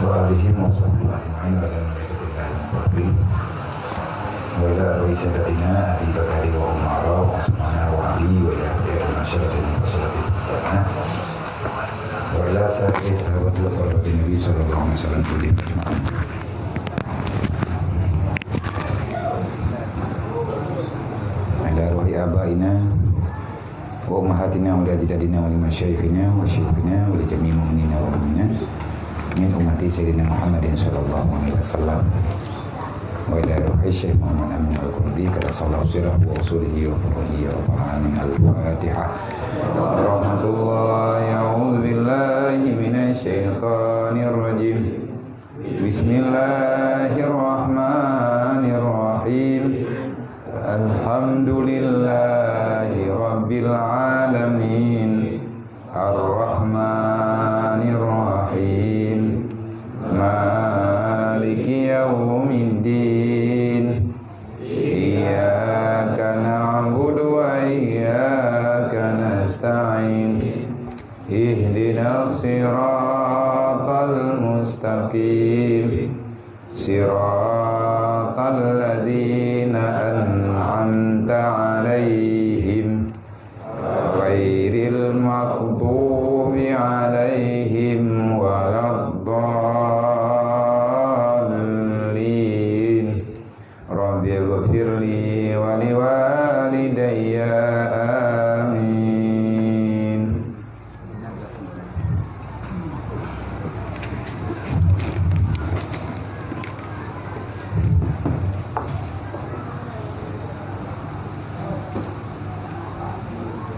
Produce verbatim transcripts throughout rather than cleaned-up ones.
وآله وصحبه أجمعين وعلى ملائكته المقربين وإلى أرواح ساداتنا أبي بكر وعمر وعثمان وعلي وإلى خير المشايخ المبشرة بالجنة وإلى سائر الصحابة وقرابة النبي صلى الله عليه وسلم كلهم أجمعين. وإلى أرواح آبائنا وأمهاتنا ولأجدادنا ولمشايخنا وشيوخنا ولجميع المؤمنين والمؤمنات من أمة سيدنا محمد صلى الله عليه وسلم. وإلى روح الشيخ محمد أمين الكردي قدس الله سره وأصوله وفروعه يا رب العالمين. الفاتحة. رحمة الله. أعوذ بالله من الشيطان الرجيم. بسم الله الرحمن الرحيم. الحمد لله رب العالمين. الرحمن الرحيم. مالك يوم الدين. إياك نعبد وإياك نستعين. اهدنا الصراط المستقيم. صراط الذين أنعمت عليهم. غير المغضوب عليهم ولا الضالين. رب اغفر لي ولوالدي. آمين.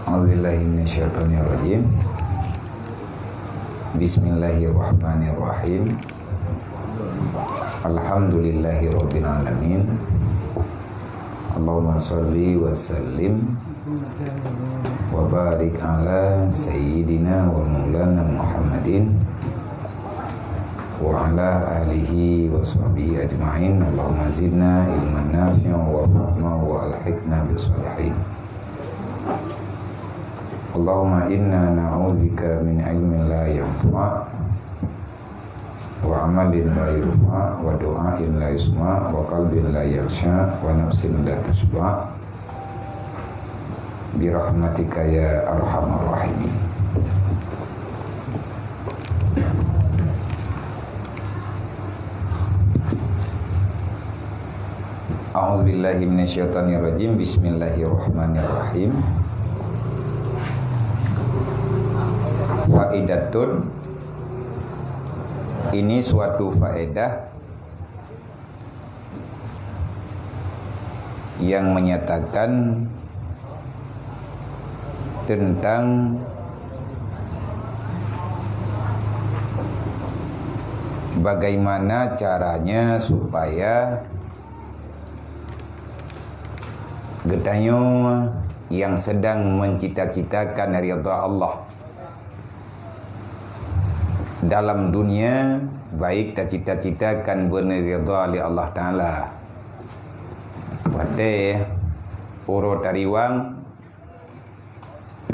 أعوذ بالله من الشيطان الرجيم. بسم الله الرحمن الرحيم. الحمد لله رب العالمين. اللهم صل وسلم وبارك على سيدنا ومولانا محمد وعلى آله وصحبه أجمعين. اللهم زدنا علما نافعا وفهما وألحقنا بالصالحين. اللهم إنا نعوذ بك من علم لا ينفع وعمل لا يرفع ودعاء لا يسمع وقلب لا يخشع ونفس لا تشبع برحمتك يا أرحم الراحمين. أعوذ بالله من الشيطان الرجيم. بسم الله الرحمن الرحيم. Faidatun, ini suatu faedah yang menyatakan tentang bagaimana caranya supaya geutanyoe nyang sedang mencita-citakan ridha Allah dalam dunia, baik tacita-citakan beuneuridha lé Allah Taala. Watée uroe tariwang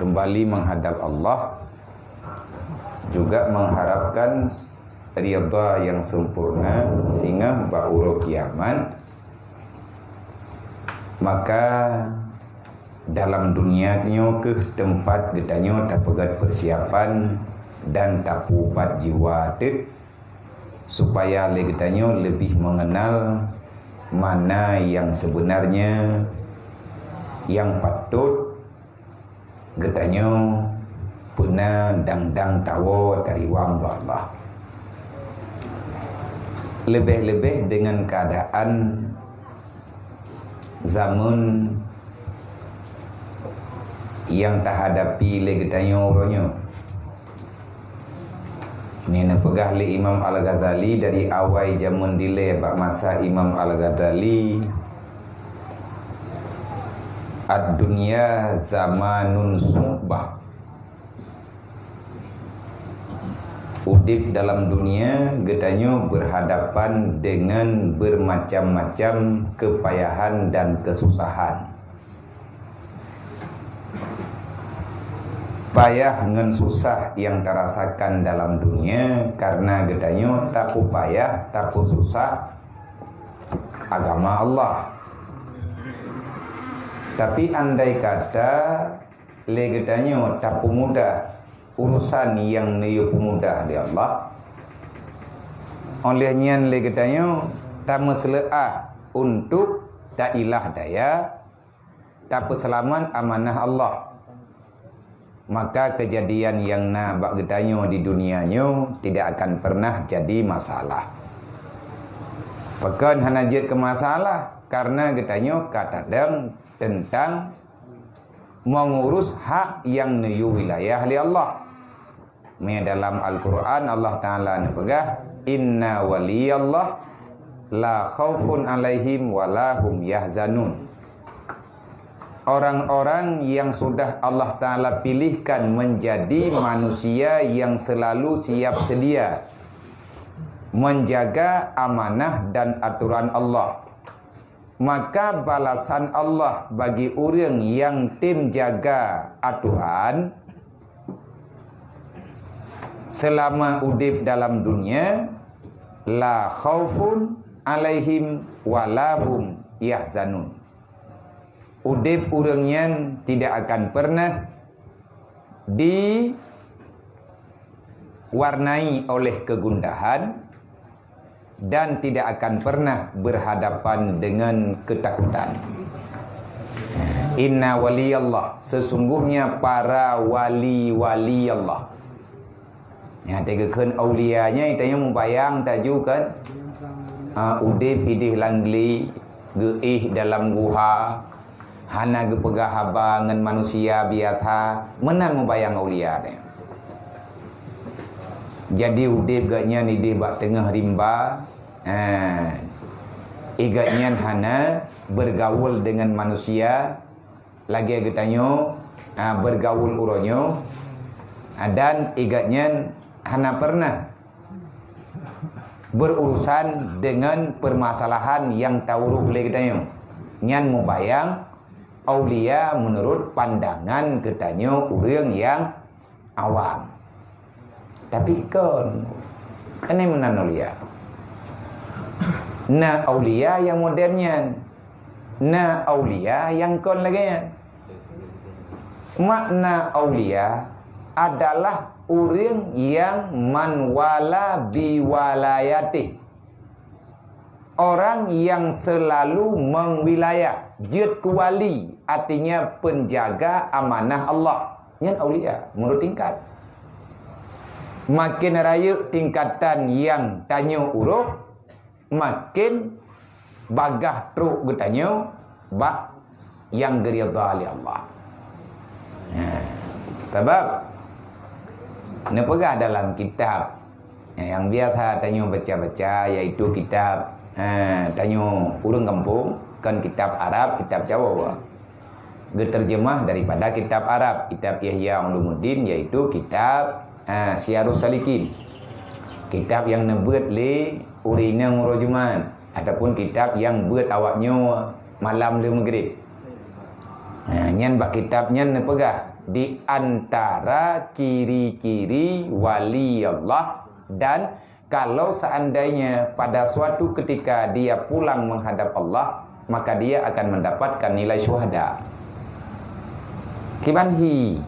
kembali menghadap Allah, juga mengharapkan ridha yang sempurna singoh bak uroe kiamat, maka dalam dunia nyoe keuh teumpat geutanyoe tapeugét peusiapan dan tapubat jiwa teuh, supaya lé geutanyoe leubeh mengenal mana yang sebenarnya yang patut geutanyoe peuna dang-dang tawoe tariwang bak Allah. Leubeh-leubeh dengan keadaan zaman nyang tahadapi lé geutanyoe uroe nyoe. Nyan neupeugah lé Imam Al-Ghazali dari awai jameun dilée bak masa Imam Al-Ghazali, "Ad-dunya zamanun su'bah." Udeb dalam dunia, geutanyoe berhadapan dengan bermacam-macam kepayahan dan kesusahan. Payah ngon susah nyang tarasakan dalam dunia karena geutanyoe tapupayah, tapususah agama Allah. Tapi andai kata lé geutanyoe tapumudah urusan nyang neuyue pumudah lé Allah, óh lheueh nyan lé geutanyoe tameuseuleukah untuk tailah daya, tapeuseulamat amanah Allah, maka keujadian nyang na bak geutanyoe di dunia nyoe tidak akan pernah jadi masalah. Pakon hana jeuet keu masalah? Karena geutanyoe ka tadong teuntang meungurus hak nyang neuyue wilayah lé Allah. Meunyoe dalam Al-Quran Allah Taala neupeugah, "Inna waliyallah la khaufun alaihim wa la hum yahzanun." Orang-orang yang sudah Allah Taala pilihkan menjadi manusia yang selalu siap sedia menjaga amanah dan aturan Allah, maka balasan Allah bagi ureuëng nyang tem jaga aturan seulama udeb dalam dunia, la khaufun alaihim wa la hum yahzanun. Udeb ureuëng nyan tidak akan pernah diwarnai oleh kegundahan dan tidak akan pernah berhadapan dengan ketakutan. Inna waliyallah, sesungguhnya para wali-wali Allah. Nyang teugeukheun aulia nyan, tanyoe mubayang taju kan? Ah, udeb ideh lam gli, geuéh dalam guha, hana geupeugah haba ngon manusia biasa, meunan mubayang aulia nyan. Jadi udeb geuhnyan ideh bak teungoh rimba, ha, geuhnyan hana bergaul dengan manusia, lagée geutanyoe, ha, bergaul uroe nyoe, ha, dan geuhnyan hana pernah berurusan dengan permasalahan nyang tauruh lé geutanyoe. Nyan mubayang aulia menurut pandangan geutanyoe ureuëng nyang awam. Tapi kon, keuneuk meunan aulia. Na aulia nyang modern nyan. Na aulia nyang kon lagée nyan. Makna aulia adalah ureuëng nyang man wala biwalayatih. Orang yang selalu mengwilayah, jeuet keu wali, artinya penjaga amanah Allah. Nyan aulia, meunurot tingkat. Makin rayeuk tingkatan nyang tanyoe uroh, makin bagah trok geutanyoe bak nyang geuridha lé Allah. Ha, sabab neupeugah dalam kitab nyang biasa tanyoe baca-baca, yaitu kitab, ha, tanyoe ureuëng gampông, kon kitab Arab, kitab Jawoe. Geuteurjeumah daripada kitab Arab, kitab Ihya Ulumuddin, yaitu kitab, ha, Siyarus Salikin. Kitab nyang neubeuet lé ureuëng inong uroe Jumat, ataupun kitab nyang beuet awaknyoe malam lheueh Maghrib. Ha, nyan bak kitab nyan neupeugah, di antara ciri-ciri wali Allah dan kalau seandainya pada suatu ketika dia pulang menghadap Allah, maka dia akan mendapatkan nilai syuhada. Kiban hi,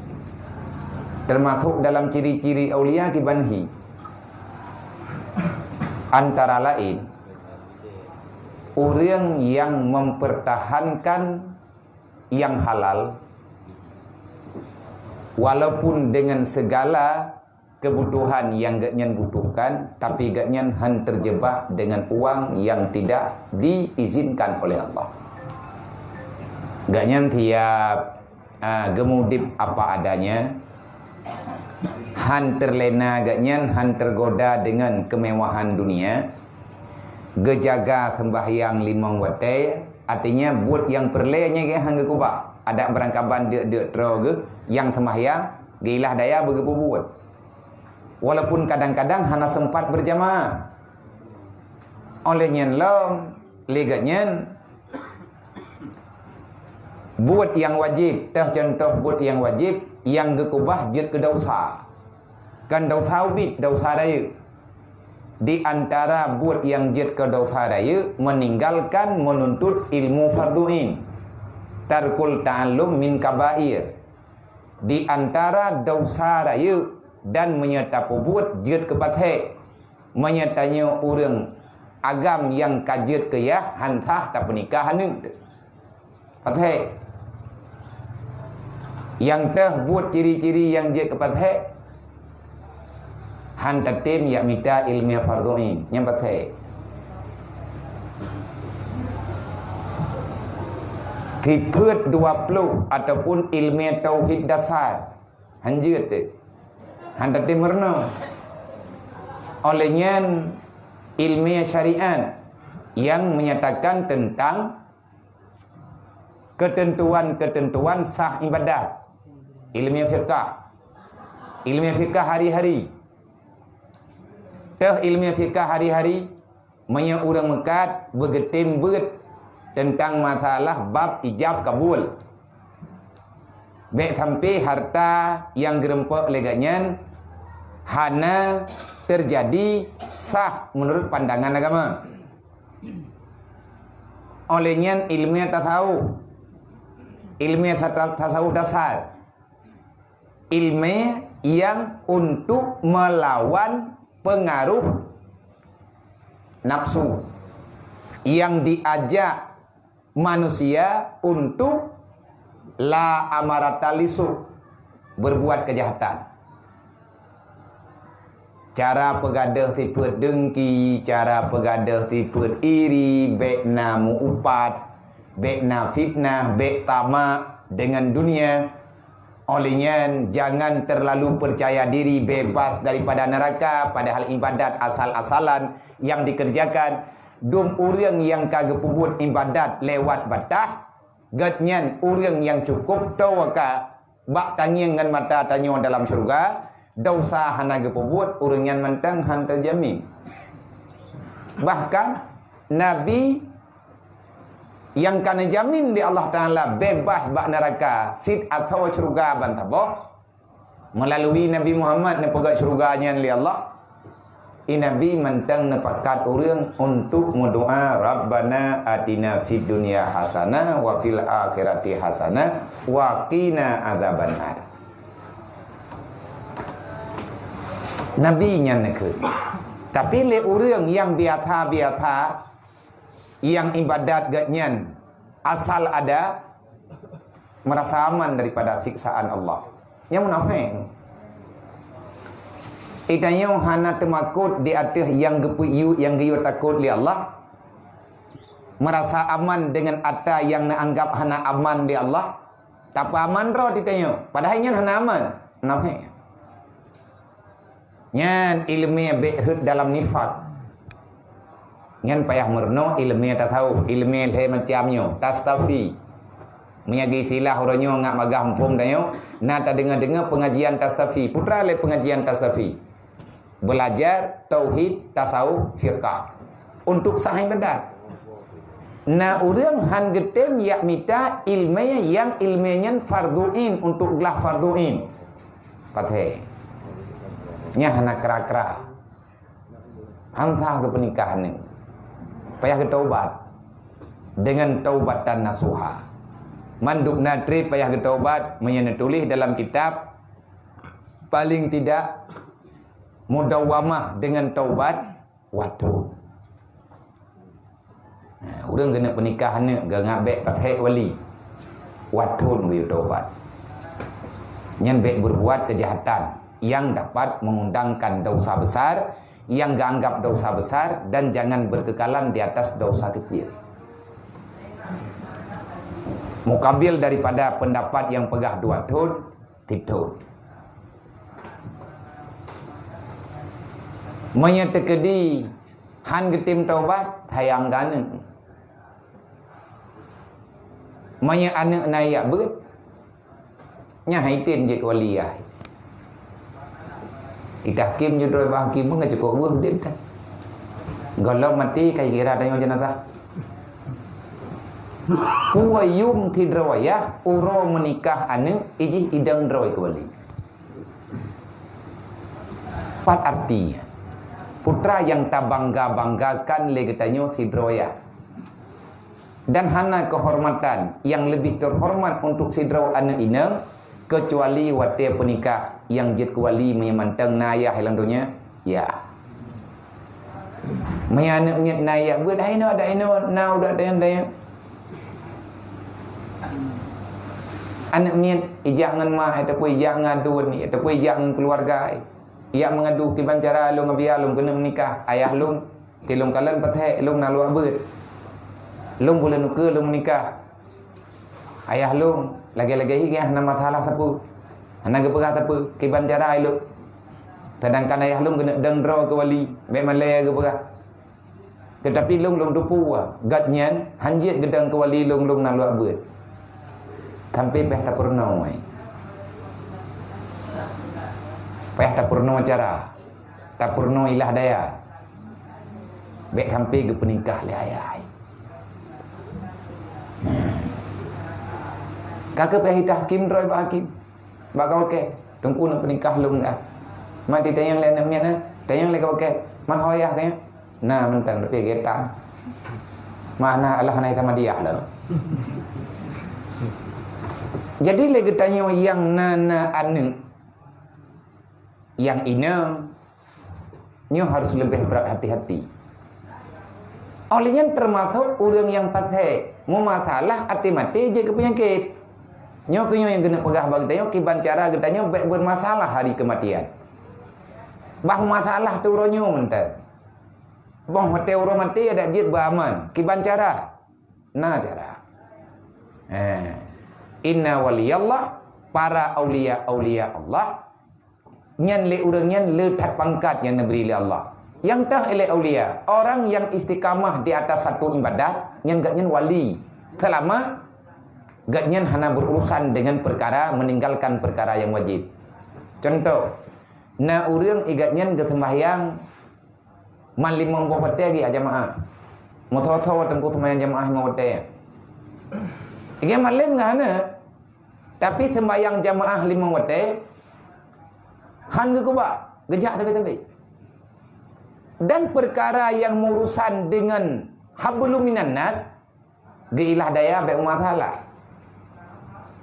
termasuk dalam ciri-ciri aulia kiban hi. Antara lain, ureuëng yang mempertahankan yang halal, walaupun dengan segala kebutuhan yang geuhnyan butuhkan, tapi geuhnyan hán terjebak dengan uang yang tidak diizinkan oleh Allah. Geuhnyan tiap, ah, geumudeb apa adanya, hán terlena geuhnyan, hán tergoda dengan kemewahan dunia, geujaga sembahyang limong watée, artinya buet nyang peureulée nyan geuhnyan hán geukeubah. Adak beurangkaban deuk-deuk troe geuh nyang sembahyang, geuilah daya beugeupeubuet. Walaupun kadang-kadang hana sempat berjamaah. Oleh nyan lom, lé geuhnyan buet nyang wajéb, teuh contoh buet nyang wajéb, nyang geukeubah jeuet keu desya. Kon desya ubit, desya rayeuk. Di antara buet nyang jeuet keu desya rayeuk, meninggalkan menuntut ilmu fardhu ain. Tarkul ta'allum min kabair. Di antara desya rayeuk dan meunyoe tapeubuet jeuet keu pasék. Meunyoe tanyoe ureuëng agam nyang ka jeuet keu yah, han sah tapeunikah aneuk teuh. Pasék. Nyang teuh buet ciri-ciri nyang jeuet keu pasék, han tatem jak mita ileumèe fardhu ain, nyan pasék. Sifeuet dua ploh ataupun ileumèe tauhid dasar, han jeuet teuh. Han tatem meurunoe. Óh lheueh nyan, ileumèe syariat nyang menyatakan teuntang keuteuntuan-keuteuntuan sah ibadat. Ileumèe fiqah. Ileumèe fiqah hari-hari. Teuh ileumèe fiqah hari-hari, meunyoe ureuëng meukat beugeutem beuet teuntang masalah bab ijab kabul. Bék sampai harta nyang geurumpok lé gobnyan hana teujadi sah meunurot pandangan agama. Óh lheueh nyan ileumèe tasawuf. Ileumèe sata-, tasawuf dasar. Ileumèe nyang untuk melawan pengaruh nafsu, nyang diajak manusia untuk la amarata lisu, berbuat kejahatan. Cara peugadôh sifeuet deungki, cara peugadôh sifeuet iri, bék na meu-upat, bék na fitnah, bék tamak deungon dunia. Óh lheueh nyan, jangan terlalu percaya diri bebas daripada neraka, padahal ibadat asal-asalan nyang dikerjakan. Dum ureuëng nyang ka geupeubuet ibadat lewat batas, gobnyan ureuëng nyang cukup tawakal. Bak tangieng ngon mata tanyoe dalam syeuruga, desya hana geupeubuet, ureuëng nyan mantong han teujamin. Bahkan, Nabi nyang ka neujamin lé Allah Taala beubaih bak neuraka, sit ateueh syeuruga ban saboh, meulalu Nabi Muhammad neupeugét syeuruga nyan lé Allah. I Nabi mantong neupakat ureuëng untuk meudoá, "Rabbana atina fid dunya hasanah wa fil akhirati hasanah wa qina adzabannar." Nabi nyan neukheun. Tapi lé ureuëng nyang biasa-biasa, nyang ibadat gét nyan asal ada, merasa aman daripada siksaan Allah. Nyang munafék. Geutanyoe hana teumakot di ateueh nyang geupeu-, nyang geuyue takot lé Allah. Merasa aman dengan ata nyang neuanggap hana aman lé Allah. Tapeuaman droe geutanyoe, padahai nyan hana aman. Munafék. Nyan ileumèe bék rhot dalam nifak. Nyan payah meurunoe ileumèe tasawuf, ileumèe lhèe macam nyoe, tastafi. Meunyoe geuistilah uroe nyoe ngat magah muphom tanyoe, na tadeungoe-deungoe pengajian tastafi. Peue teuma lé pengajian tastafi? Belajar tauhid, tasawuf, fiqah. Untuk sah ibadat. Na ureuëng han geutem jak mita ileumèe nyang ileumèe nyan fardhu ain, untuk glah fardhu ain. Pathé. Nyan hana kra-kra. Han sah geupeunikah aneuk. Payah geutaubat. Dengan taubatan nasuha. Mandum na trép payah geutaubat, meunyoe neutuléh dalam kitab, paling tidak mudawamah dengan taubat, watèe. Ha, ureuëng keuneuk peunikah aneuk geuanggap bék pathèk wali. Watèe geuyue taubat. Nyan bék berbuat kejahatan yang dapat mengundangkan dosa besar, yang geuanggap dosa besar, dan jangan berkekalan di atas dosa kecil. Mukabil daripada pendapat nyang peugah dua thôn, tiep thôn. Meunyoe teukeudi han geutem taubat, sayang keu aneuk. Meunyoe aneuk na jak beuet, nyan hai tem jeuet wali ai. Itahkim judroi bak hakim pun ka cukôp beuh udeb kan. Gohlom maté ka jikira tanyoe jeunazah. Peue yum sidroe yah uroe meunikah aneuk, ijih idong droe keu wali. Pat arti nyan? Putra nyang tabangga-banggakan lé geutanyoe sidroe yah. Dan hana keuhormatan nyang leubeh teuhormat untuk sidroe aneuk inong, keucuali watée peunikah nyang jeuet keu wali meunyoe mantong na yah lam donya. Ya. Meunyoe aneuk miet na yah, beuet hai nyoe, adak inoe na udah dayang-dayang. Aneuk miet ijak ngon ma, ataupun ijak ngon aduen, ataupun ijak ngon keuluwarga. Ijak meungadu kiban cara lôn ngon biya lôn keuneuk meunikah. Ayah lôn, ti lôn kalon pathé lôn na luwah beuet. Lôn buleuen ukeue lôn meunikah. Ayah lôn lagée-lagée hi geuh hana masalah sapeue. Hana geupeugah sapeue kiban cara ilôn. Sedangkan ayah lôn keuneuk dong droe keu wali, bék malée geupeugah. Teutapi lôn, lôn teupeue, gobnyan hanjeuet geudong keu wali lôn, lôn na luwah beuet. Sampai payah tapeurunoe. Payah tapeurunoe cara. Tapeurunoe ilah daya. Bék sampai geupeunikah lé ayah. Ka keuh payah itahkim droe bak hakim. Bak kawakée, teungku neuk peunikah lôn ah. Mat tanyong lé aneuk miet, eh? Tanyong lé kawakée, man ho ayah kah nyan? Na mantong, tapi geutan. Mana Allah hana tamadiah lom. Jadi lé geutanyoe nyang na, na aneuk, nyang inong, nyoe harus leubeh brat hati-hati. Oleh nyan teumasok ureuëng nyang pathé meumasalah até maté jeuet keu peunyakét. Nyoe keuh nyoe nyang keuneuk peugah bak geutanyoe kiban cara geutanyoe bék beumasalah hari keumatian. Bah masalah tu uroe nyoe mantong. Boh watée uroe maté adak jeuet beuaman. Kiban cara? Na cara. Eh. Inna waliyallah, para aulia-aulia Allah, nyan lé ureuëng nyan le that pangkat nyang neubri lé Allah. Nyang teuh ilée aulia, orang yang istiqamah di atas satu ibadat, nyan gobnyan wali. Selama gobnyan hana berurusan dengan perkara, meninggalkan perkara yang wajib. Contoh, na ureuëng i gobnyan geuseumbahyang man limong boh watée geujamaah. Meusoe-soe teungku seumbahyang jamaah limong watée. Iga malem ngon hana. Tapi seumbahyang jamaah limong watée, han geukeubah, geujak sabe-sabe. Dan peukara nyang meurusan deungon hablum minan nas, geuilah daya bék meumasalah.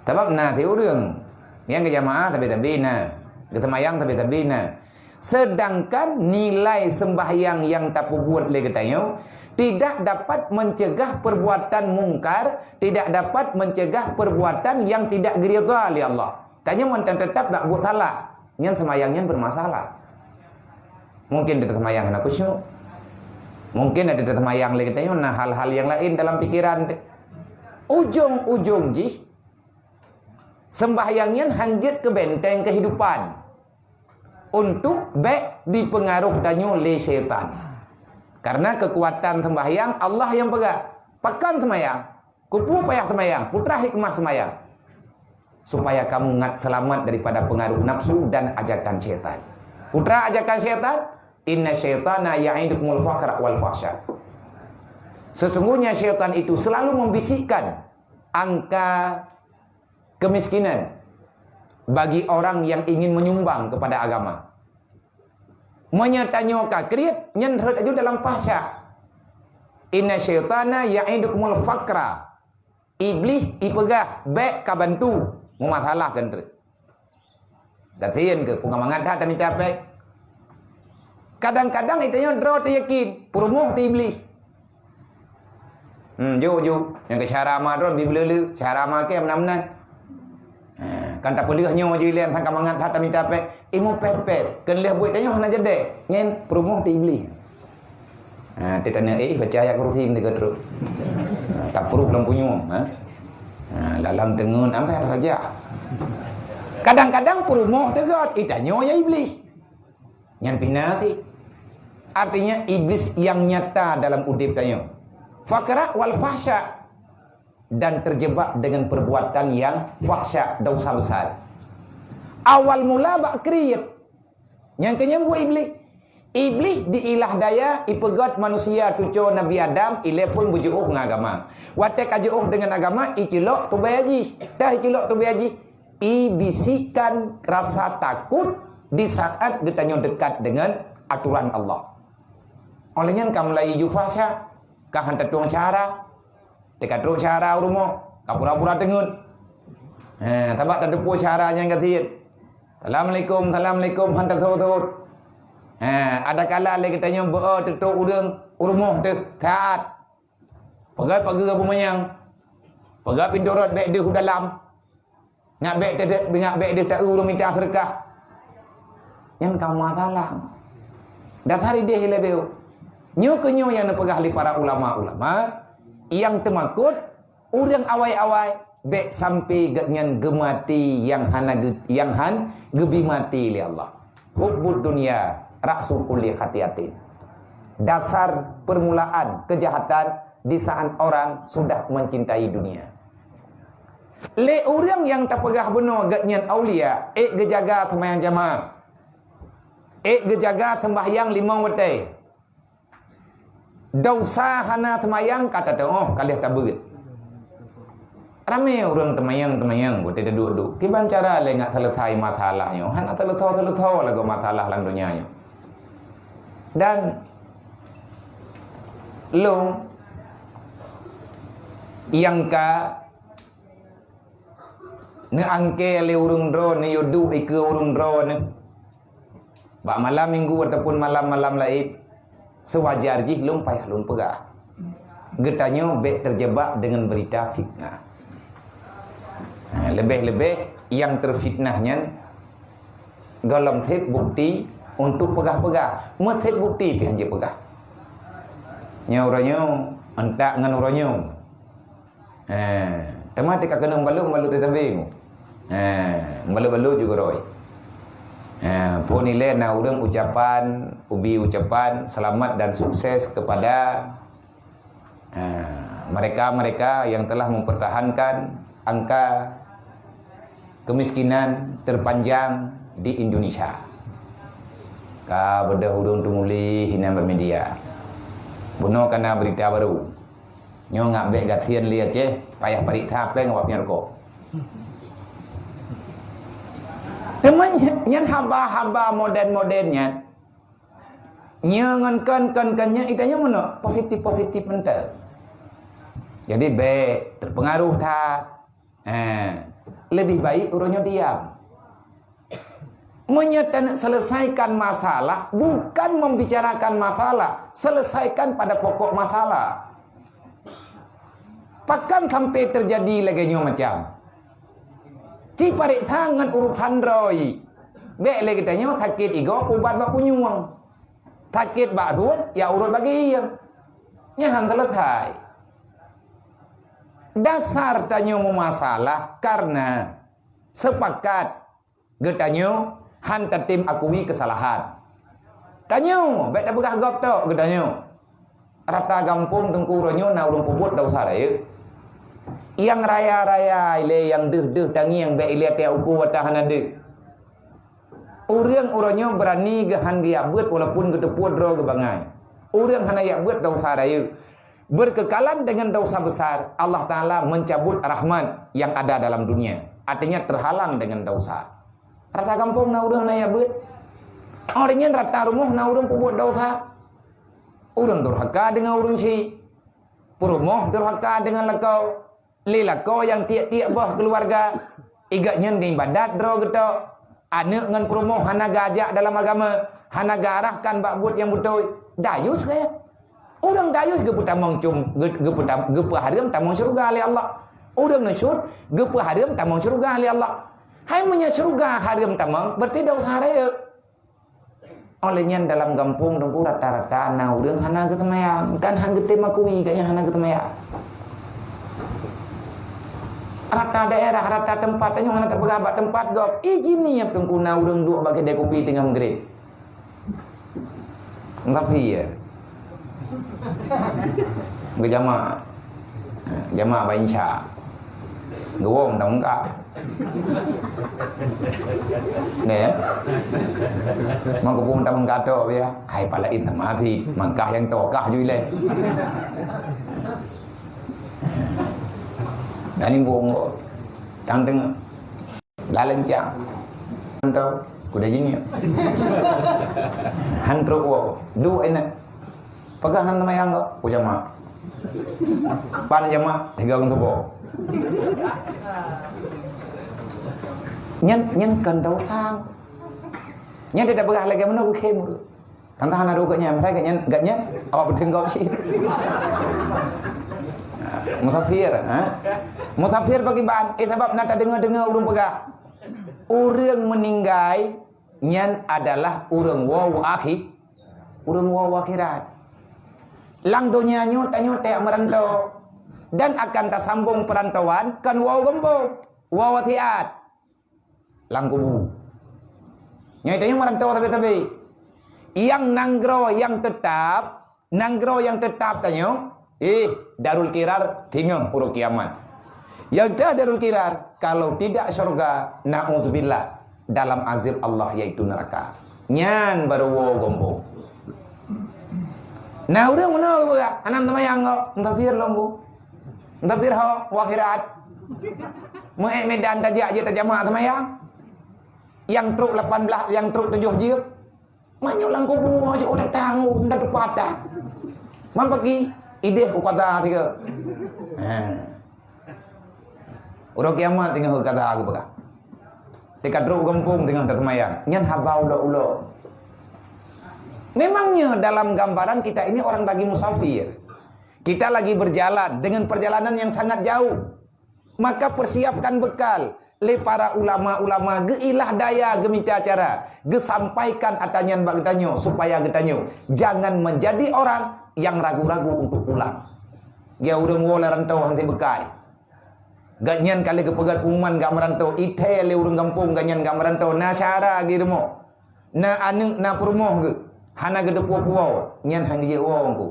Sabab na si ureuëng nyang geujamaah sabe-sabe na, geuseumbahyang sabe-sabe na. Sedangkan nilai seumbahyang nyang tapeubuet lé geutanyoe tidak dapat mencegah perbuatan mungkar, tidak dapat mencegah perbuatan yang tidak diridha lé Allah. Tanyoe mantong teutap bak buet salah, nyan seumbahyang nyan bermasalah. Mungkin teutap seumbahyang hana khusyuk. Mungkin teutap seumbahyang lé geutanyoe na hal-hal nyang laén dalam pikiran. Ujong-ujong jih, seumbahyang nyan hanjeuet keu benteng kehidupan. Untuk bék dipeungaroh tanyoe lé syaitan. Karena keukuatan seumbahyang Allah nyang peugah. Pakon seumbahyang? Keupeue payah seumbahyang? Peue teuma hikmah seumbahyang? Supaya kamu ngat seulamat daripada peungaroh nafsu dan ajakan syaitan. Peue teuma ajakan syaitan? Inna syaitana ya'idukumul faqra wal fahsya. Sesungguhnya syaitan itu selalu membisikkan angka kemiskinan bagi orang yang ingin menyumbang kepada agama. Meunyoe tanyoe ka kriet, nyan rhot laju dalam fahsya. Inna syaitana ya'idukumul faqra. Iblih ipeugah bék ka bantu meumasalah keu treuk. Gasien keu peue mangat that tamita péng. Kadang-kadang geutanyoe droe teuyakin, peurumoh teu Iblih. Hmm, jok, jok. Nyang keu cara ma droe bi beuleuleuk, cara ma kèe meunan-meunan. Ha, kan tapeuleueh nyoe ju ilèe, sang ka mangat that tamita péng. Ilmu pèt-pèt, keu lheueh buet tanyoe hana jadèe. Nyan peurumoh teu Iblih. Ha, teuh tanyong, eh, baca ayat kursi meunan ka trok. Ha, tapruh lam punyueng, ha. Ha, lalam teungeut ampai raja. Kadang-kadang peurumoh teugot, eh, tanyoe ya Iblih. Nyan pih na ti. Artinya Iblis yang nyata dalam udép tanyoe. Faqra wal fahsya. Dan terjebak dengan perbuatan yang fahsya, dosa besar. Awal mula bak kriet. Nyang keu nyan buet Iblih. Iblih diilah daya, ipeugét manusia tuco Nabi Adam, ilée phon beujiôh ngon agama. Watée ka jiôh deungon agama, iceulok tubée jih. Tah iceulok tubée jih, ibisikkan rasa takot di saat geutanyoe dekat deungon atoran Allah. Óh lheueh nyan ka mulai jufasa, ka han tatueng syedara. Teuka trok syedara u rumoh, ka pura-pura teungeut. Ha, sabab tateupeue syedara nyang gasien. "Assalamualaikum, assalamualaikum," han tateuôt-teuôt. Ha, adakala lé geutanyoe beu-o teutrok ureuëng u rumoh teuh, that. Peugah pageue beumanyang. Peugah pintoe rot bék deuh u dalam. Ngat bék teudeuk, ngat bék deuh ta-eu ureuëng mita seudeukah. Nyan ka masalah. Dasar idéh ilée beu. Nyoe keuh nyoe nyang neupeugah lé para ulama-ulama, nyang teumakot ureuëng awai-awai bék sampai gobnyan geumati nyang hana geu-, nyang han geubi mati lé Allah. Hubbud dunya ra'su kulli khati'atin. Dasar permulaan kejahatan di saat orang sudah mencintai dunia. Lé ureuëng nyang tapeugah bunoe gobnyan aulia, ék geujaga seumayang jamaah, ék geujaga seumbahyang limong watée. Desya hana seumayang ka tateuôt, ka lheueh tabeuet. Ramé ureuëng teumayang-teumayang watée taduek-duek. Kiban cara lé ngat seuleusai masalah nyoe? Hana seuleusai-seuleusai lagoe masalah lam donya nyoe. Dan lôn nyang ka neuangkée lé ureuëng droe, neuyue duek ikeue ureuëng droe nyoe bak malam minggu ataupun malam-malam laén, seuwajar jih lôn payah lôn peugah. Geutanyoe bék teujeubak deungon beurita fitnah. Ha, leubeh-leubeh nyang teufitnah nyan gohlom sép bukeuti untuk peugah-peugah. Meusép bukeuti pih han jipeugah. Nyoe uroe nyoe, euntak ngon uroe nyoe. Ha, teuma teuka keuneuk balot-balot teutabeng. Ha, balot-balot juga roi. Ha, phon ilée na ureuëng ucapan, ubi ucapan selamat dan sukses kepada, ha, mereka-mereka yang telah mempertahankan angka kemiskinan terpanjang di Indonesia. Ka beudôh ureuëng teumuléh inan bak media. Bunoe ka na beurita barô. Nyoe ngat bék gasien lé Aceh, payah pareksa péng awak peunyerukok. Teuma nyan haba-haba modern-modern nyan. Nyoe ngon kon-kon-kon nyoe, ita nyoe meunoe positif-positif mantong. Jadi bék terpengaruh that. Eh, lebih baik uroe nyoe diam. Meunyoe taneuk selesaikan masalah, bukan membicarakan masalah, selesaikan pada pokok masalah. Pakon sampai terjadi lagée nyoe macam? Ci pareksa ngon urusan droe. Bék lé geutanyoe sakét igoe ubat bak punyueng. Sakét bak rhuet, ya urot bagi iem. Nyan han selesai. Dasar tanyoe meumasalah karena sepakat geutanyoe han tatem akui keusalahan. Tanyoe bék tapeugah gob tok geutanyoe. Rata gampông teungku uroe nyoe na ureuëng peubuet desya rayeuk. Nyang raya-raya ilée, nyang deuh-deuh tangieng bék ilée tiek uku watée hana deuh. Ureuëng uroe nyoe beurani geuhan geujak beuet walaupun geuteupeue droe geubangai. Ureuëng hana jak beuet desya rayeuk. Berkekalan dengan dosa besar, Allah Taala mencabut rahmat yang ada dalam dunia. Artinya terhalang dengan dosa. Rata gampông na ureuëng na jak beuet. Óh lheueh nyan rata rumoh na ureuëng peubuet dosa. Ureuëng durhaka deungon ureuëng syik. Peurumoh durhaka deungon lakoe. Lé lakoe nyang tiek-tiek boh keuluwarga, igat nyan geuibadat droe geutok. Aneuëk ngon peurumoh hana geuajak dalam agama, hana geuarahkan bak buet nyang beutôi. Dayus kaya. Ureuëng dayus geupeutamong cum, geu-, geupeutam-, geupeuhareuem tamong syeuruga lé Allah. Ureuëng nusyut geupeuhareuem tamong syeuruga lé Allah. Hai meunyoe syeuruga hareuem tamong, berarti desya rayeuk. Óh lheueh nyan dalam gampông teungku rata-rata na ureuëng hana geuseumayang, kan han geutem akui gobnyan hana geuseumayang. Rata daerah, rata teumpat, tanyoe hana tapeugah bak teumpat gob. Ih, jih nyan teungku na ureuëng duek bak keudè kupi teungoh meugreb. Tapi ya. Geujamaah. Jamaah bak insya. Geuwong dah mengkah. Nè. Mangkupung dah mengkah tok ya. Hai pala in mati. Mangkah yang tokah ju ilèe. Dan ibu tang tengah. Lalem cang. Tau, kuda jini. Han trok wo. Du enak. Peugah nan teumayang kok, ku jamak. Pan jamak, tiga ureueng tuboh. Nyan, nyan kan dosa. Nyan tidak peugah lagi mana ku khemur. Tantang hana dua gobnyan, mereka gobnyan, gobnyan, awak beuteueng gob cit. Musafir, ha? Musafir pakriban, eh, sabab na tadeungoe-deungoe ureueng peugah. Ureueng meuninggai nyan adalah ureueng woe u akhi-, ureueng woe u akhirat. Lam donya nyoe tanyoe tajak meurantau dan akan tasambong peurantauan kon woe u gampông, woe u akhirat. Lam kubu. Nyoe tanyoe meurantau sabe-sabe. Nyang nanggroe nyang teutap, nanggroe nyang teutap tanyoe, eh, Darul Qirar tinggai uroe kiamat. Nyang teuh Darul Qirar, kalau tidak syurga, na'udzubillah, dalam azab Allah, yaitu neraka. Nyan baru woe gampông. Na ureueng meunoe geupeugah, hana teumayang kok, musafir lom bu. Musafir ho, u akhirat. Meuék Medan tajak jeuet tajamak teumayang. Nyang trok lapan belas, nyang trok tujoh jeuet. Meunyoe lam kubu aja udah tanggung, udah teupatat. Man pagi, ideh u kata tiga. Ha. Uroe kiamat teungoh kata geupeugah. Teuka trok gampông teungoh tateumayang. Nyan haba ulok-ulok. Memangnya dalam gambaran kita ini orang lagi musafir. Kita lagi berjalan dengan perjalanan yang sangat jauh. Maka persiapkan bekal lé para ulama-ulama, geuilah daya, geumita cara, geusampaikan ata nyan bak geutanyoe supaya geutanyoe jangan menjadi orang yang ragu-ragu untuk pulang. Geu ureueng woe lam rantau hana bekai. Gobnyan ka lheueh geupeugah pengumuman gak meurantau, ithèe lé ureueng gampông gobnyan gak meurantau, na syara geuh rumoh, na aneuk, na peurumoh geuh, hana geuteupeue puwoe, nyan han geujeuet woe Teungku.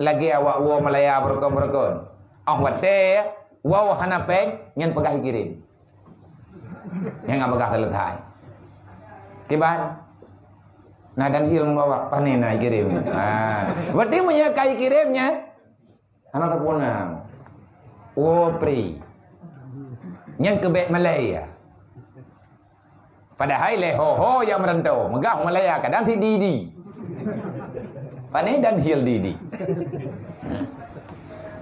Lagèe awak woe Malaya beurukon-beurukon. Óh watèe woe hana péng, nyan peugah ikirém. Nyan ka peugah seuleusai. Kiban? Na dan sil membawa, pane na ikirém. Ha. Berarti meunyoe ka ikirém nyan, hana tapeuna. Woe pri. Nyan keu bèk malèe ya. Padahai lé ho-ho nyang meurantau, meugah Malaya kadang si di-di. Pane dan hil di-di.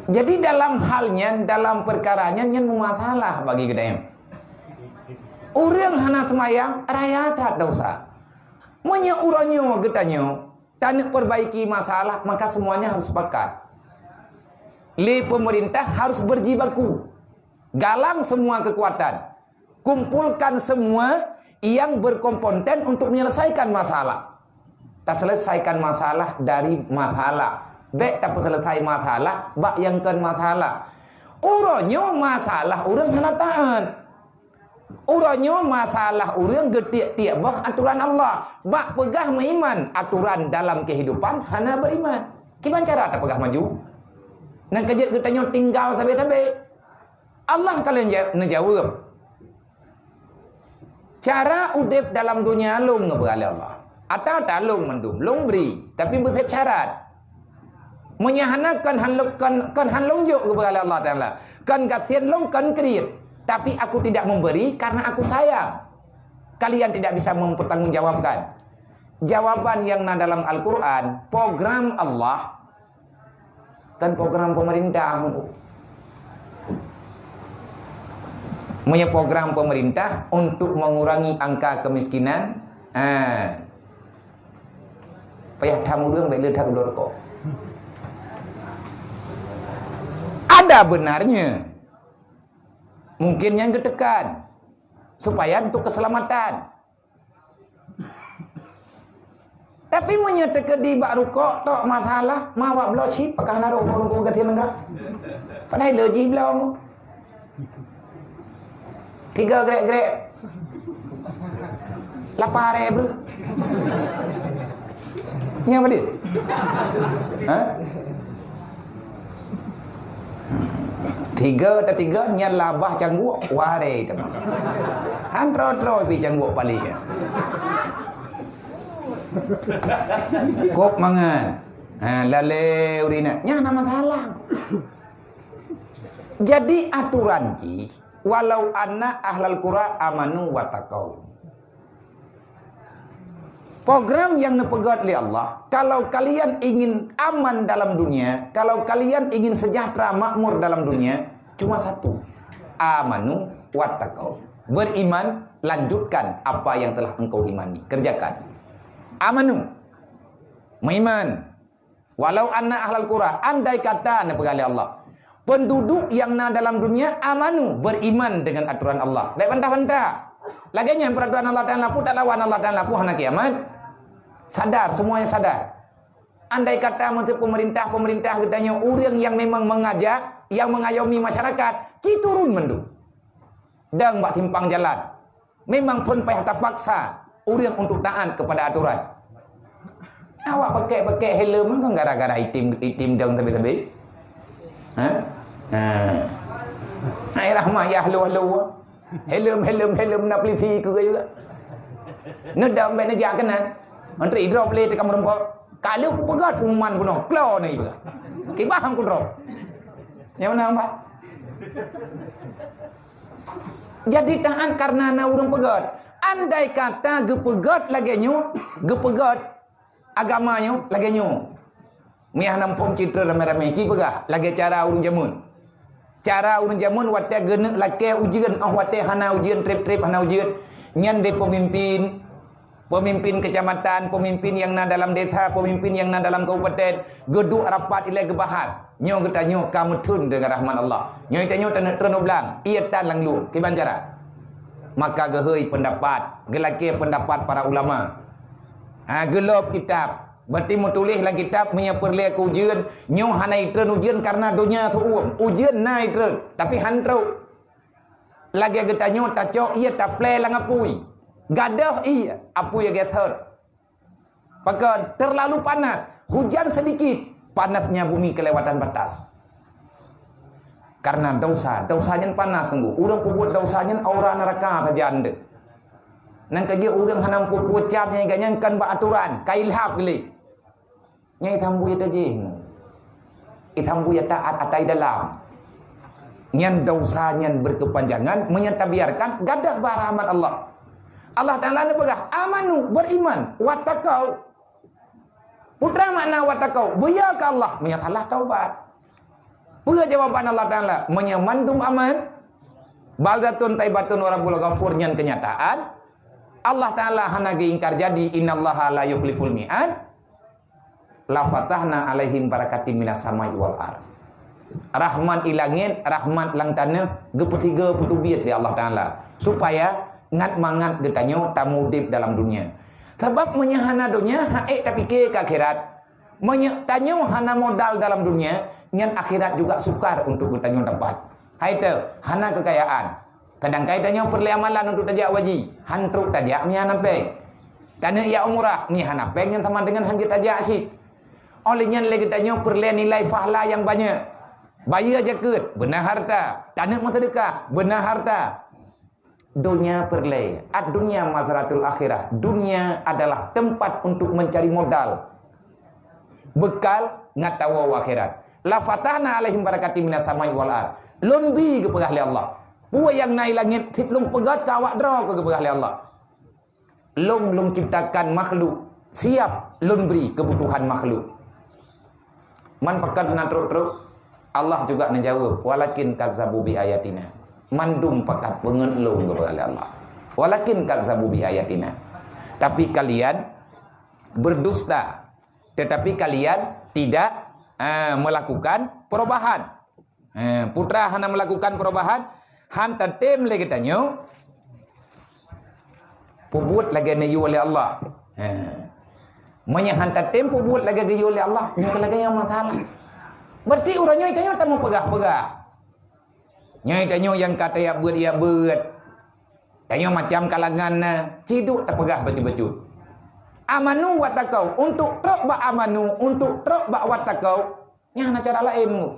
Jadi dalam hal nyan, dalam peukara nyan, nyan meumasalah bagi geutanyoe. Ureueng hana seumayang, raya that dosa. Meunyoe uroe nyoe geutanyoe taneuk perbaiki masalah, maka semuanya harus sepakat. Lé pemerintah harus berjibaku. Galang semua kekuatan. Kumpulkan semua yang berkompeten untuk menyelesaikan masalah. Taselesaikan masalah dari masalah. Bèk tapeuselesai masalah bak nyang kon masalah. Uroe nyoe masalah ureueng hana taat. Uroe nyoe masalah ureueng geutiek-tiek boh atoran Allah. Bak peugah meuiman, atoran dalam kehidupan hana beriman. Kiban cara tapeugah maju? Nyan ka jeuet geutanyoe tinggai sabe-sabe. Allah ka lheueh ja-, neujaweueb. Cara udeb dalam donya lôn geupeugah lé Allah. Ata-ata lôn mandum, lôn bri, tapi beuseb syarat. Meunyoe hana kon han lôn, kon, kon han lôn jok geupeugah lé Allah Taala. Kon gasien lôn, kon kriet. Tapi aku tidak memberi karena aku sayang. Kalian tidak bisa mempertanggungjawabkan. Jawaban yang na dalam Al-Quran, program Allah Kan program pemerintah. Meunyoe program pemerintah untuk mengurangi angka kemiskinan, ha, payah tham ureueng bèk le that u rukok. Ada benarnya. Mungkin nyan geutekan supaya untuk keselamatan. Tapi meunyoe teukeudi bak rukok tok masalah, ma awak bloe chip, pakah na rukok rukok geutie nanggroe. Padahai le jih bloe. Tiga grek-grek. Lapar eh, bro. Nya apa dia? Ha? Tiga atau tiga, nyan labah cangguek, ware teuma. Han tro-tro pi cangguek palih. Kop mangan. Ha, lalé urina. Nyan nama salah. Jadi aturan jih, "Walau anna ahlal qura amanu wattaqau." Program yang neupeugét lé Allah, kalau kalian ingin aman dalam dunia, kalau kalian ingin sejahtera makmur dalam dunia, cuma satu. Amanu wattaqau. Beriman, lanjutkan apa yang telah engkau imani. Kerjakan. Amanu. Meuiman. "Walau anna ahlal qura", andai kata neupeugah lé Allah, penduduk yang na dalam dunia amanu, beriman dengan aturan Allah. Dek bantah-bantah. Lagée nyan peraturan Allah Taala pun tak lawan Allah Taala pun hana kiamat. Sadar, semuanya sadar. Andai kata meuntri pemerintah-pemerintah geutanyoe ureuëng yang memang mengajak, yang mengayomi masyarakat, ci turun mandum. Dang bak simpang jalan. Memang phon payah tapaksa ureuëng untuk taat kepada aturan. Awak pakai-pakai helm kan gara-gara itim, itim dang sabe-sabe. Ha? Ha. Hai rahmah ya halo-halo. Helm, helm, helm na polisi ke juga. Nedam baik nejak kena. Menteri drop le tekan merumpok. Kalau ku pegat pengumuman bunoh, klo ni pegat. Kibah ku drop. Yang mana, Pak? Jadi taat karena na ureuëng peugét. Andai kata geupeugét lagée nyoe, geupeugét agama nyoe lagée nyoe. Meuiah nampông citra ramé-ramé ci peugah lagée cara ureuëng jameun. Cara ureuëng jameun watée geuneuk lakée ujeuen, oh watée hana ujeuen, treb-treb hana ujeuen. Nyan deh pemimpin Pemimpin kecamatan, pemimpin yang na dalam desa, pemimpin yang na dalam kabupaten, geuduek rapat ilée geubahas. Nyoe geutanyoe ka meutheun deungon rahmat Allah. Nyoe tanyoe taneuk treun u blang, ié tan lam lueng, kiban cara. Maka geuhôi pendapat, geulakée pendapat para ulama. Ha, geulob kitab. Berarti meutuléh lam kitab meunyoe peureulée keu ujeuen, nyoe hana itreun ujeuen karena donya seuuem. Ujeuen na itreun, tapi han trok. Lagée geutanyoe tacok ié taplé lam apui. Gadoh ié, apui geser. Pakon terlalu panas, hujan sedikit, panasnya bumi kelewatan batas. Karena dosa, dosa nyan panas teunggu. Ureuëng peubuet dosa nyan aura neraka saja ande. Nang keujeuet ureuëng hana peubuet cap nyan, nyan kan bak aturan, ka ilhab geuléh. Nyan itam buya tajih. Itam buya taat atai dalam. Nyan dosa nyan berkepanjangan, meunyoe tabiarkan, gadoh bak rahmat Allah. Allah Taala neupeugah, "Amanu", beriman, "wattaqau". Putra makna "wattaqau", buya ke Allah, meunyoe salah taubat. Peue jawaban Allah Taala? Meunyoe mandum aman, baldatun taibatun wa rabbul ghafur nyan kenyataan. Allah Taala hana geuingkar jadi, "Innallaha la yukhliful mi'ad." "La fatahna alaihim barakatim minas samai wal ard." Rahmat i langét, rahmat lam tanoh, geupeusigoe peuteubiet lé Allah Taala, supaya ngat mangat geutanyoe tameudeb dalam dunia. Sabab meunyoe hana dunia, han ék tapike keu akhirat. Meunyoe tanyoe hana modal dalam dunia, nyan akhirat juga sukar untuk geutanyoe dapat. Hai teu, hana keukayaan. Kadang kai tanyoe peureulée amalan untuk tajak haji, han trok tajak meunyoe hana péng. Taneuk jak umrah, meunyoe hana péng nyan sama dengan han jeuet tajak cit. Oleh nyan lé geutanyoe peureulée nilai pahala nyang banyak. Bayeue jakeuet, beuna harta. Taneuk meuseudeukah, beuna harta. Donya peureulée, ad-dunya mazratul akhirah. Dunia adalah tempat untuk mencari modal, bekal ngat tawoe u akhirat. "La fatahna alaihim barakatim minas samai wal ard." Lôn bi geupeugah lé Allah. Peue nyang na i langét cit lôn peugét keu awak droe keu geupeugah lé Allah. Lôn, lôn ciptakan makhluk, siap lôn bri keubutuhan makhluk. Man pakon hana trok-trok? Allah juga neujaweueb, "Walakin kazzabu bi ayatina." Mandum pakat peungeut lôn geupeugah lé Allah. "Walakin kazzabu bi ayatina." Tapi kalian berdusta. Tetapi kalian tidak, ah, melakukan perubahan. Eh, putra hana melakukan perubahan, han tatem lé geutanyoe peubuet lagée neuyue lé Allah. Eh. Meunyoe han tatem peubuet lagée geuyue lé Allah, nyoe lagée nyang masalah. Berarti uroe nyoe tanyoe tameupeugah-peugah. Nyoe tanyoe nyang ka tajak beuet-jak beuet. Tanyoe macam kalangan na, ciduk tapeugah bacut-bacut. Amanu wattaqau, untuk trok bak amanu, untuk trok bak wattaqau, nyan hana cara laén.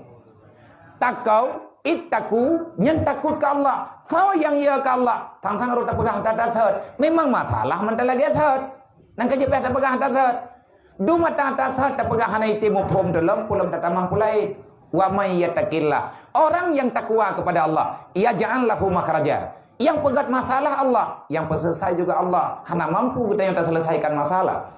Taqau, Ittaqu, nyan takot keu Allah. Soe nyang ye keu Allah? Sang-sang rot tapeugah that-that thot. Memang masalah mantong lagée thot. Nang ka jeuet payah tapeugah that-that thot. Dum mata that-that thot tapeugah hana item muphom teuh lom, peue lom tatamah peue laén. Wa may yattaqillah. Orang yang takwa kepada Allah, yaj'al lahu makhraja. Nyang peugét masalah Allah, nyang peuselesai juga Allah. Hana mampu geutanyoe taselesaikan masalah.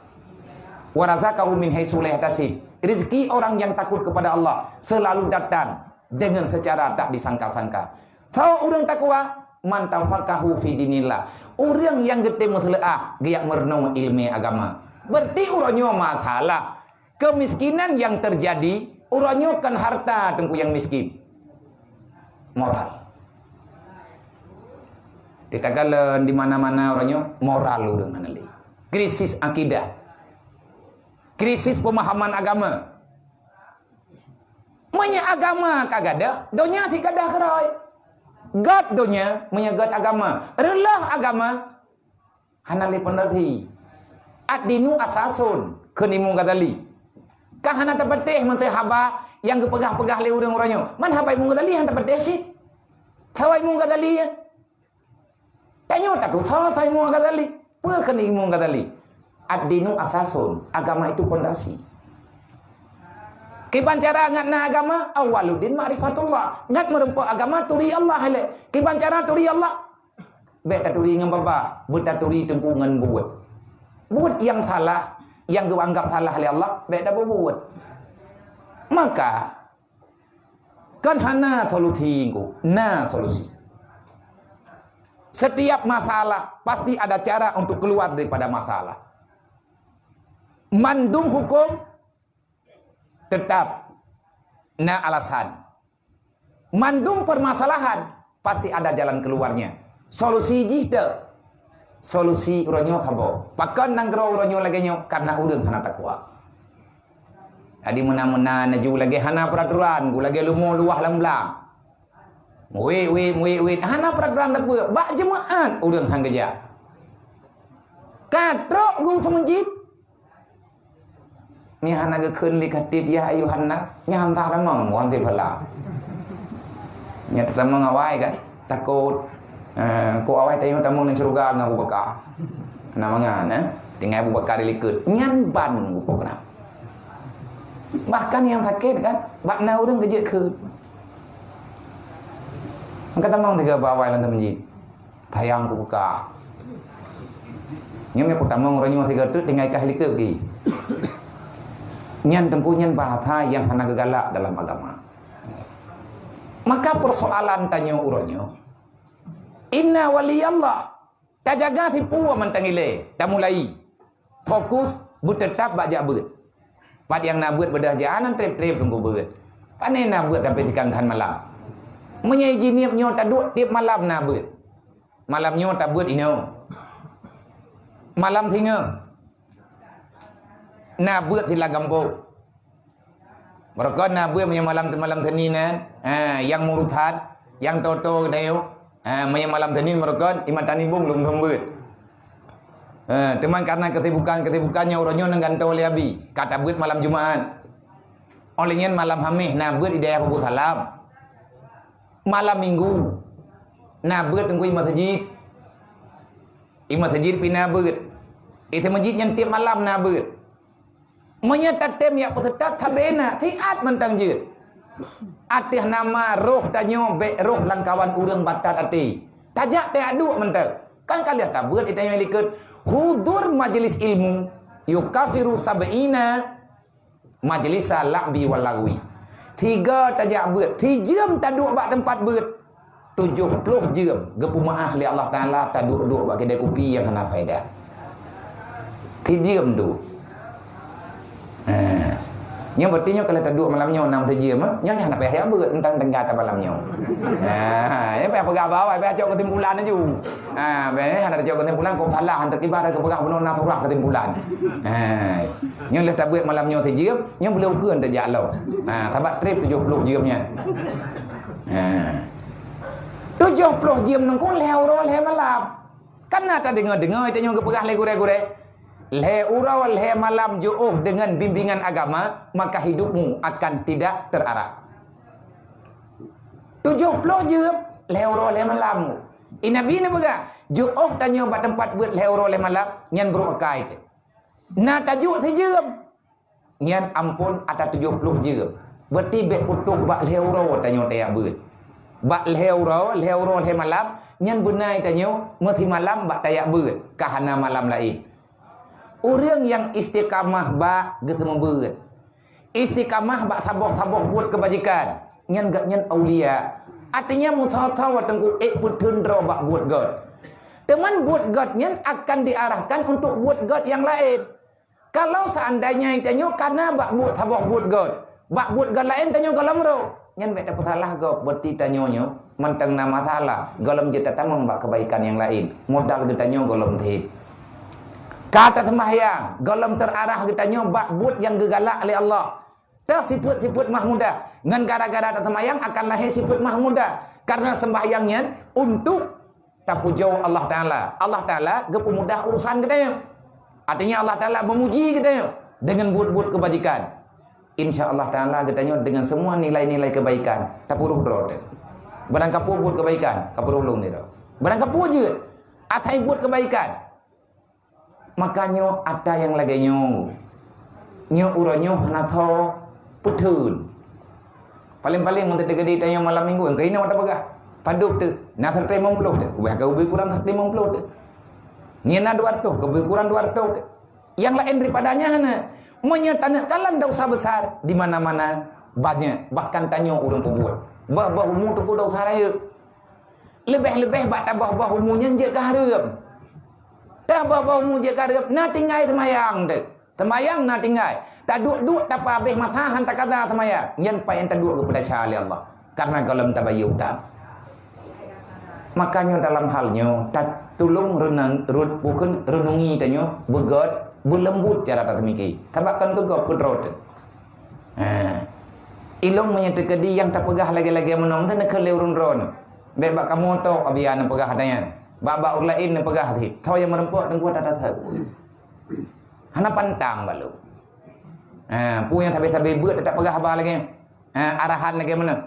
Wa razaqahu min haitsu la yahtasib. Rezeki orang yang takut kepada Allah selalu datang dengan secara tak disangka-sangka. Soe ureuëng takwa? Man tafaqahu fi dinillah. Ureuëng nyang geutem meuseuleuah geujak meurunoe iéleumé agama. Berarti uroe nyoe masalah kemiskinan yang terjadi, uroe nyoe kon harta teungku nyang miskin. Moral. Di takalon di mana-mana uroe nyoe moral ureuëng hana lé. Krisis akidah. Krisis pemahaman agama. Meunyoe agama ka gadôh, donya sit gadôh keudroe. Gét donya meunyoe gét agama, reuloh agama, hana lé pondasi. Ad-dinu asasun, kheun Imam Ghazali. Ka hana tapatéh mantong haba nyang geupeugah-peugah lé ureuëng uroe nyoe. Man haba Imam Ghazali hana tapatéh cit. Sawa Imam Ghazali ya. Tanyoe tatusa Imam Ghazali. Peue kheun Imam Ghazali? Ad-dinu asasun, agama itu pondasi. Kiban cara ngat na agama, awwaluddin ma'rifatullah. Ngat meurumpok agama turi Allah ilée. Kiban cara turi Allah? Bék taturi ngon babah, beutaturi teungku ngon buet. Buet nyang salah, nyang geuanggap salah lé Allah, bék tabubuet. Maka, kan hana solusi engko, na solusi. Setiap masalah pasti ada cara untuk keluar daripada masalah. Mandum hukum tetap na alasan. Mandum permasalahan pasti ada jalan keluarnya. Solusi jih teu. Solusi uroe nyoe saboh. Pakon nanggroe uroe nyoe lagée nyoe? Karena ureuëng hana takwa. Jadi meunan-meunan laju lagée hana peraturan, gu lagée lumoe luwah lam blang. Wit, wit, wit, wit. Hana peraturan teupeu. Bak jeumaat ureuëng han geujak. Ka trok gu seumeujid. Nyan hana geukheun lé khatib, "Ya ayuhan nas," nyan hana tamong wan teuh phala. Nyan tamong awai kan, takot. Eh, kok awai tayong tamong lam syeuruga ngon Abu Bakar. Hana mangat, eh? Tinggai Abu Bakar di likot. Nyan ban nunggu program. Bahkan nyang sakét kan, bak na ureuëng geujeuet kheun. Maka tamong tiga bawai lam teumeuji. Tayang ku peugah. Nyoe meutamong uroe nyoe sigoe teuk tinggai kah likot geuh. Nyan teungku nyan bahasa nyang hana geugalak dalam agama. Maka persoalan tanyoe uroe nyoe, inna waliyallah, tajaga sipu mantong ilée, tamulai. Fokus beuteutap bak jak beuet. Pat nyang na beuet beudah jak, hana treb-treb teungku beuet. Pane na beuet sampai sikan khan malam. Meunyoe jinieb nyoe taduek tieb malam na beuet. Malam nyoe tabeuet inoe. Malam singoh na beuet silang gampông. Meureuka na beuet meunyoe malam, malam Senin nyan, ha, nyang murtad, nyang toto geutanyoe, ha, meunyoe malam Senin meureuka iman tanibong lôn thon beuet. Ha, teuma karena kesibukan-kesibukan nyang uroe nyoe neugantoe lé Abi, ka tabeuet malam Jumaat. Óh lheueh nyan malam Hameh na beuet di dayah Pabuk Salam. Malam Minggu na beuet teungku i masjid. I masjid pih na beuet. I masjid nyan tieb malam na beuet. Meunyoe tatem jak peuseutôt, sabe na siat mantong jeuet. Ateueh nama roh tanyoe bék roh lamkawan ureuëng batat até. Tajak tajak duek mantong. Kan ka lheueh tabeuet i tanyoe likot, hudur majelis ilmu yukafiru sab'ina majlisa la'bi wa laghwi. Tiga tajak beuet, sijeuem taduek bak teumpat beuet. Tujoh ploh jeuem geupeumaáh lé Allah Taala taduek-duek bak keudai kupi nyang hana faedah. Sijeuem duek. Ha. Nyoe berarti nyoe kalau taduek malam nyoe nam sijeuem, ha? Nyoe hana payah jak beuet, entang teuga ta malam nyoe. Ha, ya payah peugah bak awai, payah cok kesimpulan laju. Ha, beh, hana cok kesimpulan, kok salah, hana tiba ada kepeugah bunoe na surah kesimpulan. Ha. Nyoe lheueh tabeuet malam nyoe sijeuem, nyoe boleh ukeuen tajak lom. Ha, sabat treb tujoh ploh jeuem nyan. Ha. Tujoh ploh jeuem nungku lhée uroe lhée malam. Kan na tadeungoe-deungoe tanyoe geupeugah lé gurée-gurée, lhée uroe lhée malam jiôh deungon bimbingan agama, maka hidupmu akan tidak terarah. Tujoh ploh jeuem, lhèe uroe lhèe malam. I Nabi neupeugah, jiôh tanyoe bak teumpat beuet lhèe uroe lhèe malam, nyan brôk akai teuh. Na tajôk sijeuem, nyan amphon ata tujoh ploh jeuem. Berarti bèk putôh bak lhèe uroe tanyoe tajak beuet. Bak lhèe uroe, lhèe uroe lhèe malam, nyan beunai tanyoe meusimalam bak tajak beuet, ka hana malam laén. Ureueng nyang istiqamah bak geuseumeubeuet, istiqamah bak saboh-saboh buet keubajikan, nyan gobnyan aulia. Artinya, meusawa-sawa teungku ék peutheun droe bak buet gèt. Teuma buet gèt nyan akan diarahkan untuk buet gèt nyang laén. Kalau seandainya tanyoe kana bak buet saboh buet gèt, bak buet gèt laén tanyoe gohlom rôh, nyan bèk tapeusalah gob, berarti tanyoe nyoe mantong na masalah, gohlom jeuet tatamong bak keubaikan nyang laén. Modal geutanyoe gohlom sép. Ka taseumbahyang, gohlom teuarah geutanyoe bak buet nyang geugalak lé Allah. Teuh sifeuet-sifeuet mahmudah. Ngon gara-gara taseumbahyang akan lahé sifeuet mahmudah. Karena seumbahyang nyan untuk tapujoe Allah Taala. Allah Taala geupeumudah urusan geutanyoe. Artinya, Allah Taala meumuji geutanyoe deungon buet-buet keubajikan. Insya Allah Taala geutanyoe deungon semua nilai-nilai kebaikan tapeuruh droe teuh. Barang kapeue buet kebaikan, kapeurôh lôn sidroe. Barang kapeue jeuet, asai buet kebaikan. Maka nyoe atra nyang lagèe nyoe, nyoe uroe nyoe hana tho peutheun. Paléng-paléng meunteuk teukeudi tanyoe malam minggu, engkai na watèe peugah. Padub teuh, na sireutoh limong ploh teuh, ubah ka ubé kurang sireutoh limong ploh teuh. Nyan na dua reutôh, ka ubé kurang dua reutôh teuh. Nyang laén daripada nyan hana. Meunyoe taneuk kalon desya besar, di mana-mana banyak, bahkan tanyoe ureueng peubuet. Bah-bah umu teungku desya rayeuk. Leubeh-leubeh bak tabah-bah umu nyan jeuet keu hareuem. Tabah-bah umu jeuet keu hareuem, na tinggai seumayang teuh. Seumayang na tinggai. Taduek-duek tapeuhabéh masa han takaza seumayang. Nyan pajan taduek geupeudesya lé Allah. Karena gohlom tabayeue utang. Maka nyoe dalam hal nyoe, tatulông reunang, rut-, bukon reunungi tanyoe, beugèt, beuleumbut cara taseumiki. Sabab kon keu gob, keu droe teuh. Ha. Ilông meunyoe teukeudi nyang tapeugah lagèe-lagèe meunoe, meuteun keu lé ureueng droe nyoe. Bèk bak kamoe tok Abiya neupeugah ata nyan. Bak-bak ureueng laén neupeugah cit. Tho nyang meureumpok teungku ata that. Hana pantang bak lôn. Ha, peue nyang sabe-sabe beuet tapeugah haba lagèe nyan. Ha, arahan lagèe meunoe.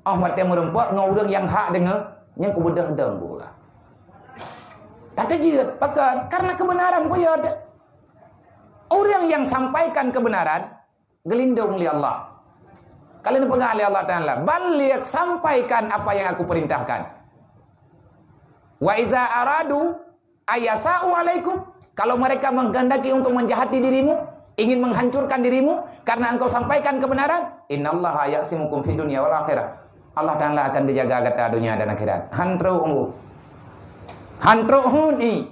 Óh watèe meureumpok ngon ureueng nyang hak deungö, nyan kubeudôh dong kupeugah. Tateujeuet, pakon? Karena keubeunaran kuyôt. Ureueng nyang sampaikan keubeunaran, geulindong lé Allah. Ka lheueh neupeugah lé Allah Taala, "Balligh, sampaikan apa yang Aku perintahkan. Wa iza aradu ayyasa'u alaikum, kalau mereka menghendaki untuk menjahati dirimu, ingin menghancurkan dirimu karena engkau sampaikan kebenaran, innallaha ya'simukum fid dunya wal akhirah." Allah Taala akan dijaga gata dunia dan akhirat. Han trok, han trok hun i.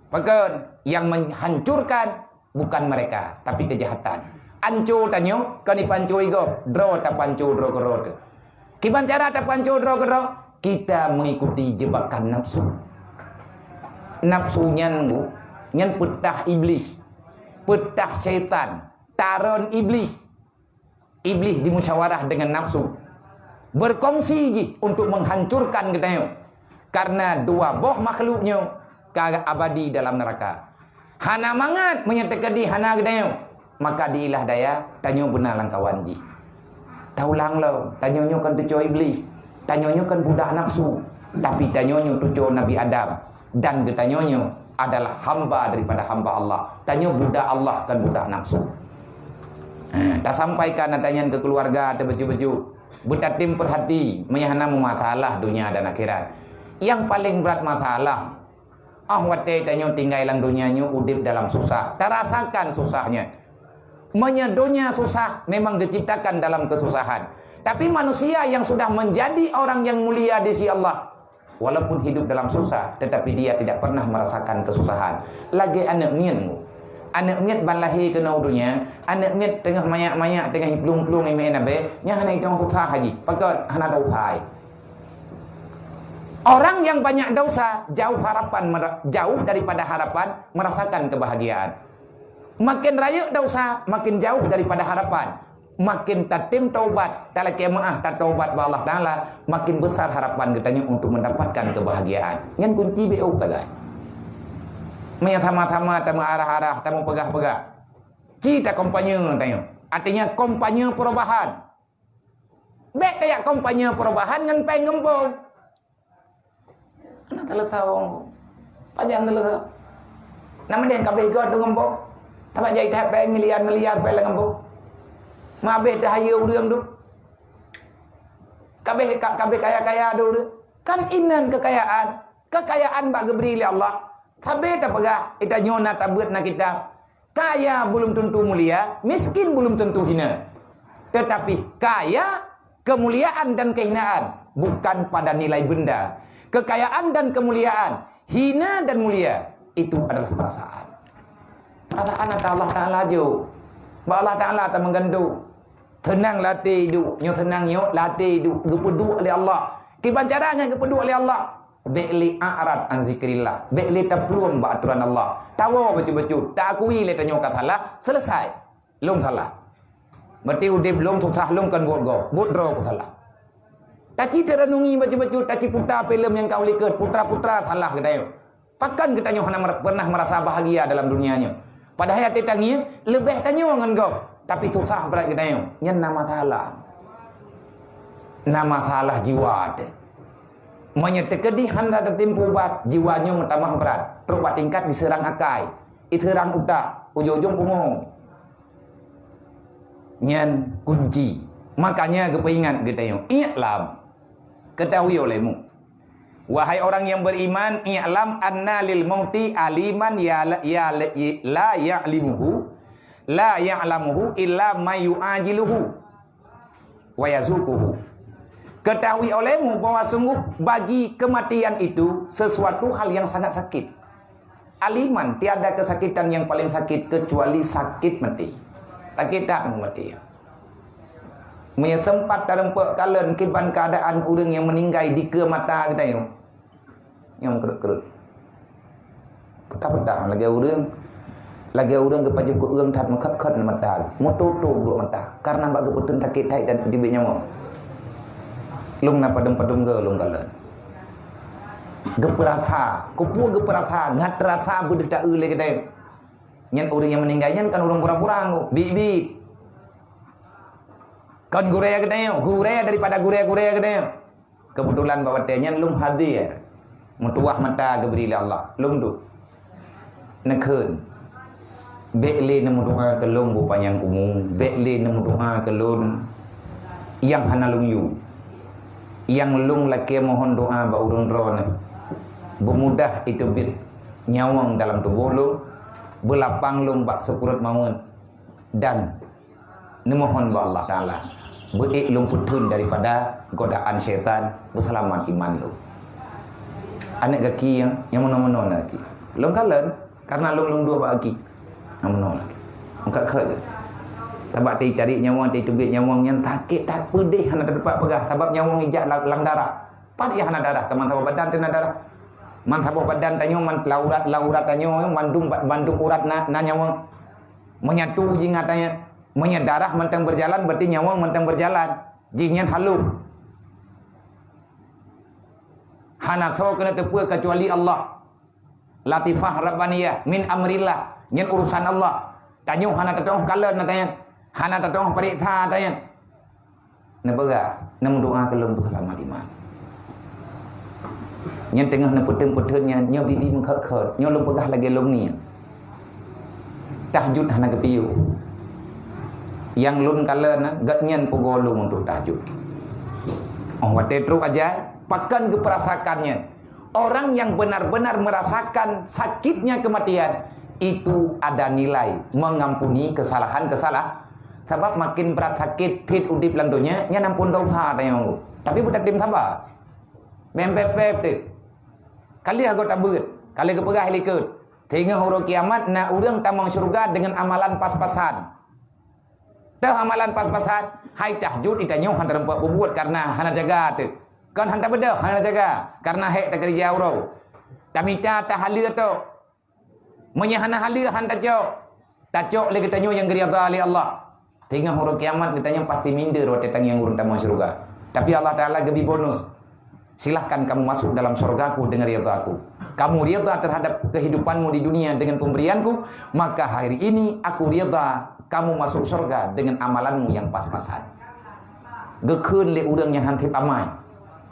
Pakon? Yang menghancurkan bukan mereka, tapi kejahatan. Anco tanyoe, kon ipanco igob, droe tapanco droe keudroe teuh. Kiban cara tapanco droe keudroe? Kita mengikuti jebakan nafsu. Nafsu nyan, Bu, nyan peutah Iblih, peutah syaitan, taron Iblih. Iblih dimusyawarah dengan nafsu, berkongsi jih untuk menghancurkan geutanyoe. Karena dua boh makhluk nyoe ka abadi dalam neraka. Hana mangat meunyoe teukeudi hana geutanyoe, maka diilah daya tanyoe beuna lam kawan jih. Taulang lom, tanyoe nyoe kon tucoe Iblih, tanyoe nyoe kon budak nafsu, tapi tanyoe nyoe tucoe Nabi Adam. Dan geutanyoe nyoe adalah hamba daripada hamba Allah. Tanyoe budak Allah, kon budak nafsu. Eh, tasampaikan ata nyan keu keuluwarga teuh bacut-bacut. Beutatem peuhati, meunyoe hana meumasalah dunia dan akhirat. Nyang paleng brat masalah, ah watèe tanyoe tinggai lam dunia nyoe udeb dalam susah, tarasakan susah nyan. Meunyoe donya susah, memang diciptakan dalam kesusahan. Tapi manusia yang sudah menjadi orang yang mulia di sisi Allah, walaupun hidup dalam susah, tetapi dia tidak pernah merasakan kesusahan. Lagèe aneuk miet. Aneuk miet ban lahé keunoe donya, aneuk miet teungoh manyak-manyak, teungoh iplueng-plueng imè nabé, nyan hana itong susah haji. Pakon? Hana dosa. Orang yang banyak dosa, jauh harapan, jauh daripada harapan merasakan kebahagiaan. Makin rayeuk dosa, makin jauh daripada harapan. Makin tatem taubat, talakèe meu'ah tataubat bak Allah Taala, makin besar harapan geutanyoe untuk mendapatkan kebahagiaan. Nyan kunci B O, sagai. Meunyoe sama-sama tameuarah-arah, tameupeugah-peugah, ci takompanye tanyoe. Artinya, kompanye perubahan. Bék tajak kampanye perubahan ngon péng geumpông. Hana teuleusoe. Pajan teuleusoe. Nama dia kabeh gèt tu geumpông? Sama jadi that péng miliar-miliar péng lam geumpông. Mabeh dah hayeue ureueng tu. Kabeh, ka-, kabeh kaya-kaya tu ureueng. Kan inan kekayaan. Kekayaan bak geubri lé Allah. Sabe tapeugah, ita nyoe na tabeuet na kitab. Kaya belum tentu mulia, miskin belum tentu hina. Tetapi kaya, kemuliaan dan kehinaan bukan pada nilai benda. Kekayaan dan kemuliaan, hina dan mulia, itu adalah perasaan. Perasaan ata Allah Taala jok. Bak Allah Taala ta meugantung. Seunang lam até duek, nyoe seunang nyoe lam até duek, geupeuduek lé Allah. Kiban cara nyan geupeuduek lé Allah? Bék lé a'rad an zikrillah, bék lé taplueng bak aturan Allah. Tawoe bacut-bacut, taakui lé tanyoe ka salah, selesai. Lôn salah. Berarti udeb lôn susah lôn kon buet gob, buet droe kusalah. Taci teurenungi bacut-bacut, taci puta filem nyang ka u likot, putra-putra salah geutanyoe. Pakon geutanyoe hana mer-, pernah merasa bahagia dalam dunia nyoe? Padahai até tangieng leubeh tanyoe ngon gob, tapi susah brat geutanyoe. Nyan na masalah. Na masalah jiwa teuh. Meunyoe teukeudi hana tatimpu ubat, jiwa nyoe meutamah brat. Trok bak tingkat diseurang akai, diseurang utak, ujong-ujong pungo. Nyan kunci. Makanya geupeuingat geutanyoe, i'lam, ketahui olehmu. Wahai orang yang beriman, i'lam anna lil mauti aliman ya la, ya la, la ya'limuhu, la ya'lamuhu illa may yu'ajiluhu wa yazuquhu. Ketahui olehmu bahwa sungguh bagi kematian itu sesuatu hal yang sangat sakit. Aliman, tiada kesakitan yang paling sakit kecuali sakit mati. Sakit that mati. Meunyoe sempat tareumpok kalon kiban keadaan ureueng nyang meuninggai dikeue mata geutanyoe. Nyang keurut-keurut. Peugah-peugah lagèe ureueng, lagèe ureueng geupajoh keu ureueng that meukhot-khot mata, meutoto brok mata. Karena bak geupeuteun sakét that dan tibée nyawöng. Lôn na padum-padum goe lôn kalon. Geupeurasa, keupeue geupeurasa, ngat rasa beudeuh taeu lé geutanyoe. Nyan ureueng nyang meuninggai nyan kan ureueng pura-pura ngku, biet-biet. Kon gurèe geutanyoe, gurèe daripada gurèe-gurèe geutanyoe. Keubeutulan bak watèe nyan lôn hadir. Meutuwah mata geubri lé Allah. Lôn duek. Neukheun. Bèk lé neumeudoa keu lôn beupanyang umu. Bèk lé neumeudoa keu lôn nyang hana lôn yue. Nyang lôn lakèe mohon doa bak ureueng droeneuh. Beumudah iteubiet nyawöng dalam tuboh lôn. Beulapang lôn bak seukureuet mawöt. Dan neumohon bak Allah Taala, beuék lôn peutheun daripada godaan syaitan, beuseulamat iman lôn. Aneuk gaki nyang, nyang meunoe-meunoe na gaki. Lôn kalon, karena lôn, lôn duek bak gaki. Nyang meunoe na gaki. Meukat-kat gaki. Sabab teutarek nyawöng, teuteubiet nyawöng nyan sakét that, peudeh hana teupat peugah, sabab nyawöng ijak lam, lam darah. Pat nyang hana darah, teuma saboh badan teuh na darah. Man saboh badan tanyoe, man laurat, laurat tanyoe, mandum, mandum urat na, na nyawöng. Meunyoe tu jingat tanyoe, meunyoe darah mantong berjalan, berarti nyawöng mantong berjalan. Jih nyan halôh. Hana soe keuneuk teupeue kecuali Allah. Latifah Rabbaniyah min amrillah. Nyan urusan Allah. Tanyoe hana tatu'oh kalon na tanyan. Hana tatu'oh pareksa tanyan. Neupeugah, neumeudoa keu lôn beuseulamat iman. Nyan teungoh neupeutheun-peutheun nyan, nyoe bibi meukhot-khot, nyoe lôn peugah lagèe lôn ngieng. Tahajud hana geupiôh. Nyang lôn kalon, gobnyan pugoe lôn untuk tahajud. Óh watèe trok ajai, pakon geupeurasakan nyan. Orang yang benar-benar merasakan sakitnya kematian, itu ada nilai mengampuni kesalahan-kesalah-, Sabab makin brat sakét phet udeb lam donya, nyan amphon desya tanyoe. Tapi beutatem saba. Bèk pép-pép teuk. Ka lheueh gob tabeuet, ka lheueh geupeugah likot. Teungoh uroe kiamat na ureueng tamong syeuruga deungon amalan pas-pasan. Teuh amalan pas-pasan, hai tahajud tanyoe hana teureumpat peubuet kareuna hana jaga teuk. Kon hana tabeudôh, hana jaga, kareuna hék takeurija uroe. Tamita tahaleue tok. Meunyoe hana haleue han tacok, tacok lé geutanyoe nyang geuridha lé Allah. Teungoh uroe kiamat geutanyoe pasti minder watèe tangieng ureueng tamong syeuruga. Tapi Allah Taala geubri bonus. Silahkan kamu masuk dalam syurga-Ku dengan ridha-Ku. Kamu ridha terhadap kehidupanmu di dunia dengan pemberian-Ku, maka hari ini Aku ridha kamu masuk syurga dengan amalanmu yang pas-pasan. Geukheun lé ureuëng nyang han sép amai.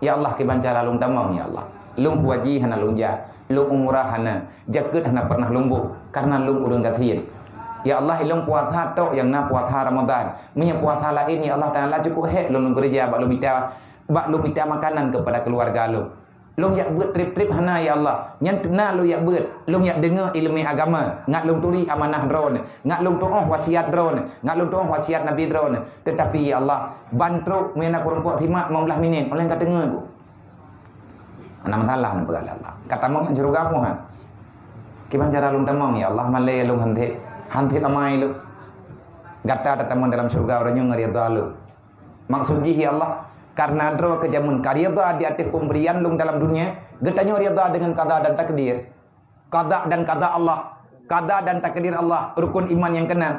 Ya Allah, kiban cara lôn tamong, ya Allah. Lôn haji hana lôn jak, lôn umrah hana, jakeuet hana pernah lôn boh, kareuna lôn ureuëng gasien. Ya Allah, ilôn puasa tok nyang na puasa Ramadan. Meunyoe puasa laén, ya Allah Taala, cukup hék lôn, lôn keureuja bak lôn mita, bak lôn mita makanan keupada keuluwarga lôn. Lôn jak beuet treb-treb hana, ya Allah. Nyan teuna lôn jak beuet. Lôn jak deungoe iéleumé agama. Ngat lôn turi amanah Droeneuh. Ngat lôn tuoh wasiat Droeneuh. Ngat lôn tuoh wasiat Nabi Droeneuh. Teutapi, ya Allah, ban trok meunyoe na kureueng pok simak limong blaih minét, ulôn ka teungeut. Hana masalah neupeugah lé Allah. Ka tamong lam syeuruga peue han? Kiban cara lôn tamong, ya Allah, malée lôn han sép, han sép amai lôn. Gata tatamong dalam syeuruga uroe nyoe ngon ridha lôn. Maksud jih, ya Allah, kareuna droe keu jameun ka ridha di ateueh peumberian lôn dalam dunia, geutanyoe ridha deungon qada dan takdir. Qada dan qada Allah, qada dan takdir Allah, rukun iman nyang keunan.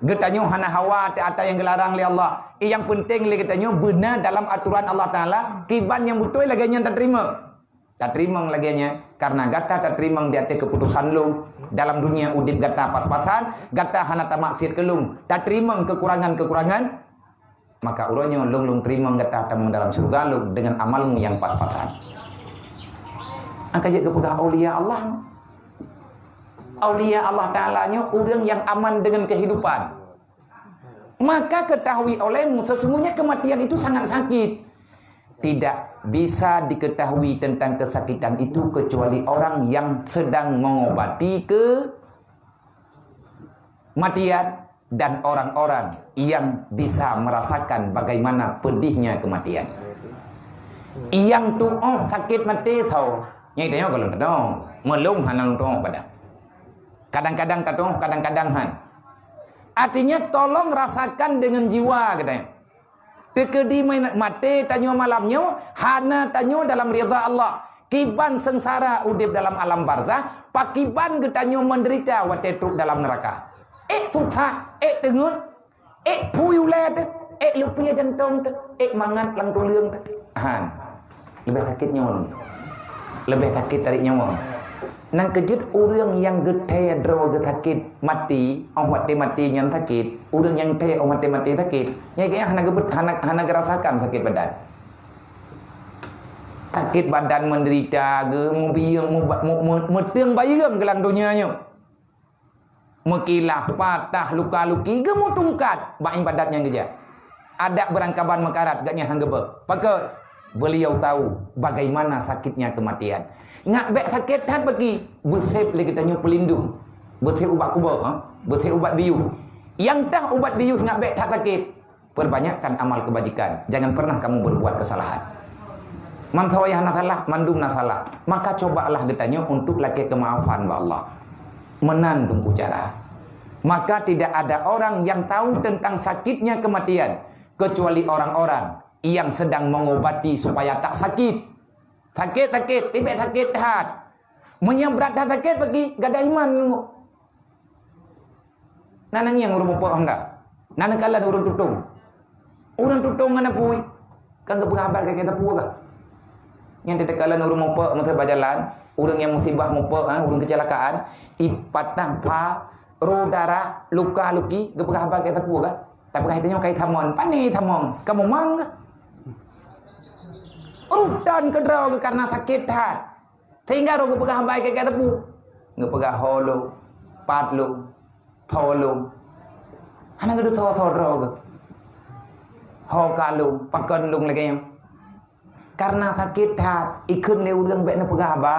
Geutanyoe hana hawa ata-ata nyang geularang lé Allah. Nyang peunteng lé geutanyoe beuna dalam aturan Allah Taala, kiban nyang beutôi lagée nyan tateurimong. Tateurimong lagée nyan, kareuna gata tateurimong di ateueh keuputosan lôn. Dalam dunia udeb gata pas-pasan, gata hana tamaksiet keu lôn. Tateurimong keukurangan-keukurangan, maka uroe nyoe lôn, lôn teurimong gata tamong dalam syeuruga lôn deungon amalmu nyang pas-pasan. Angka jeuet geupeugah aulia Allah. Aulia Allah Taala nyoe ureuëng nyang aman deungon keuhidupan. Maka ketahui olehmu sesungguhnya kematian itu sangat sakit. Tidak bisa diketahui tentang kesakitan itu kecuali orang yang sedang mengobati kematian dan orang-orang yang bisa merasakan bagaimana pedihnya kematian. Nyang tuoh sakét maté tho, nyang tanyoe goh lom tatuoh, meulom hana lom tuoh padahai. Kadang-kadang tatuoh, kadang-kadang han. Artinya, tolong rasakan dengan jiwa, katanya. Teukeudi maté tanyoe malam nyoe, hana tanyoe dalam ridha Allah. Kiban seungsara udeb dalam alam barzah, pakiban geutanyoe meudeurita watée trok dalam neuraka. Ék susah, ék teungeut, ék phui ulée teuh, ék leupie jantong teuh, ék mangat lam tuleueng teuh. Han. Leubeh sakét nyoe. Leubeh sakét tarék nyawa. Nyang keujeuet ureuëng nyang geuthée droe geuh sakét maté, óh watée maté nyan sakét, ureuëng nyang thée óh watée maté sakét, nyan geuh hana geubeuet, hana, hana geurasakan sakét badan. Sakét badan meudeurita geuh, meubiyeung, meuba-, meu-, meu-, meuteueng bayeung geuh lam donya nyoe. Meukilah, patah, luka-luki, geumutungkat bak ibadat nyang geujak. Adak beurangkaban meukarat gobnyan han geubeuet. Pakon? Beliau tahu bagaimana sakitnya kematian. Ngat bék sakét that bagi, beusép lé geutanyoe peulindung. Beusép ubat kuboh, ha? Beusép ubat biôh. Nyang tah ubat biôh ngat bék that sakét. Perbanyakkan amal kebajikan, jangan pernah kamu berbuat kesalahan. Mantong nyang hana salah, mandum na salah. Maka cobalah geutanyoe untuk lakée keumaafan bak Allah. Meunan teungku cara. Maka tidak ada orang yang tahu tentang sakitnya kematian kecuali orang-orang yang sedang mengobati supaya tak sakit. Sakét, sakét, tibet sakét that. Meunyoe brat that sakét bagi, gada iman nunggu. Na neungieng ureuëng muphom ka? Na neukalon ureuëng tutong? Ureuëng tutong ngon apui? Kan geupeugah haba keu gata peue ka? Nyang teukalon ureuëng muphom meuteubak jalan, ureuëng nyang musibah muphom, ha, ureuëng keucilakaan, ipatah pha, roh darah, luka-luki, geupeugah haba keu gata peue ka? Tapi hai tanyoe kai tamong, pane tamong, kamoe mang ka? Rutan keudroe geuh kareuna sakét that. Sehingga roh geupeugah haba keu gata peue? Geupeugah ho lom, pat lom, tho lom. Hana geutho-tho droe geuh. Ho ka lom, pakon lom lagée nyoe. Kareuna sakét that, ikheun lé ureuëng bék neupeugah haba.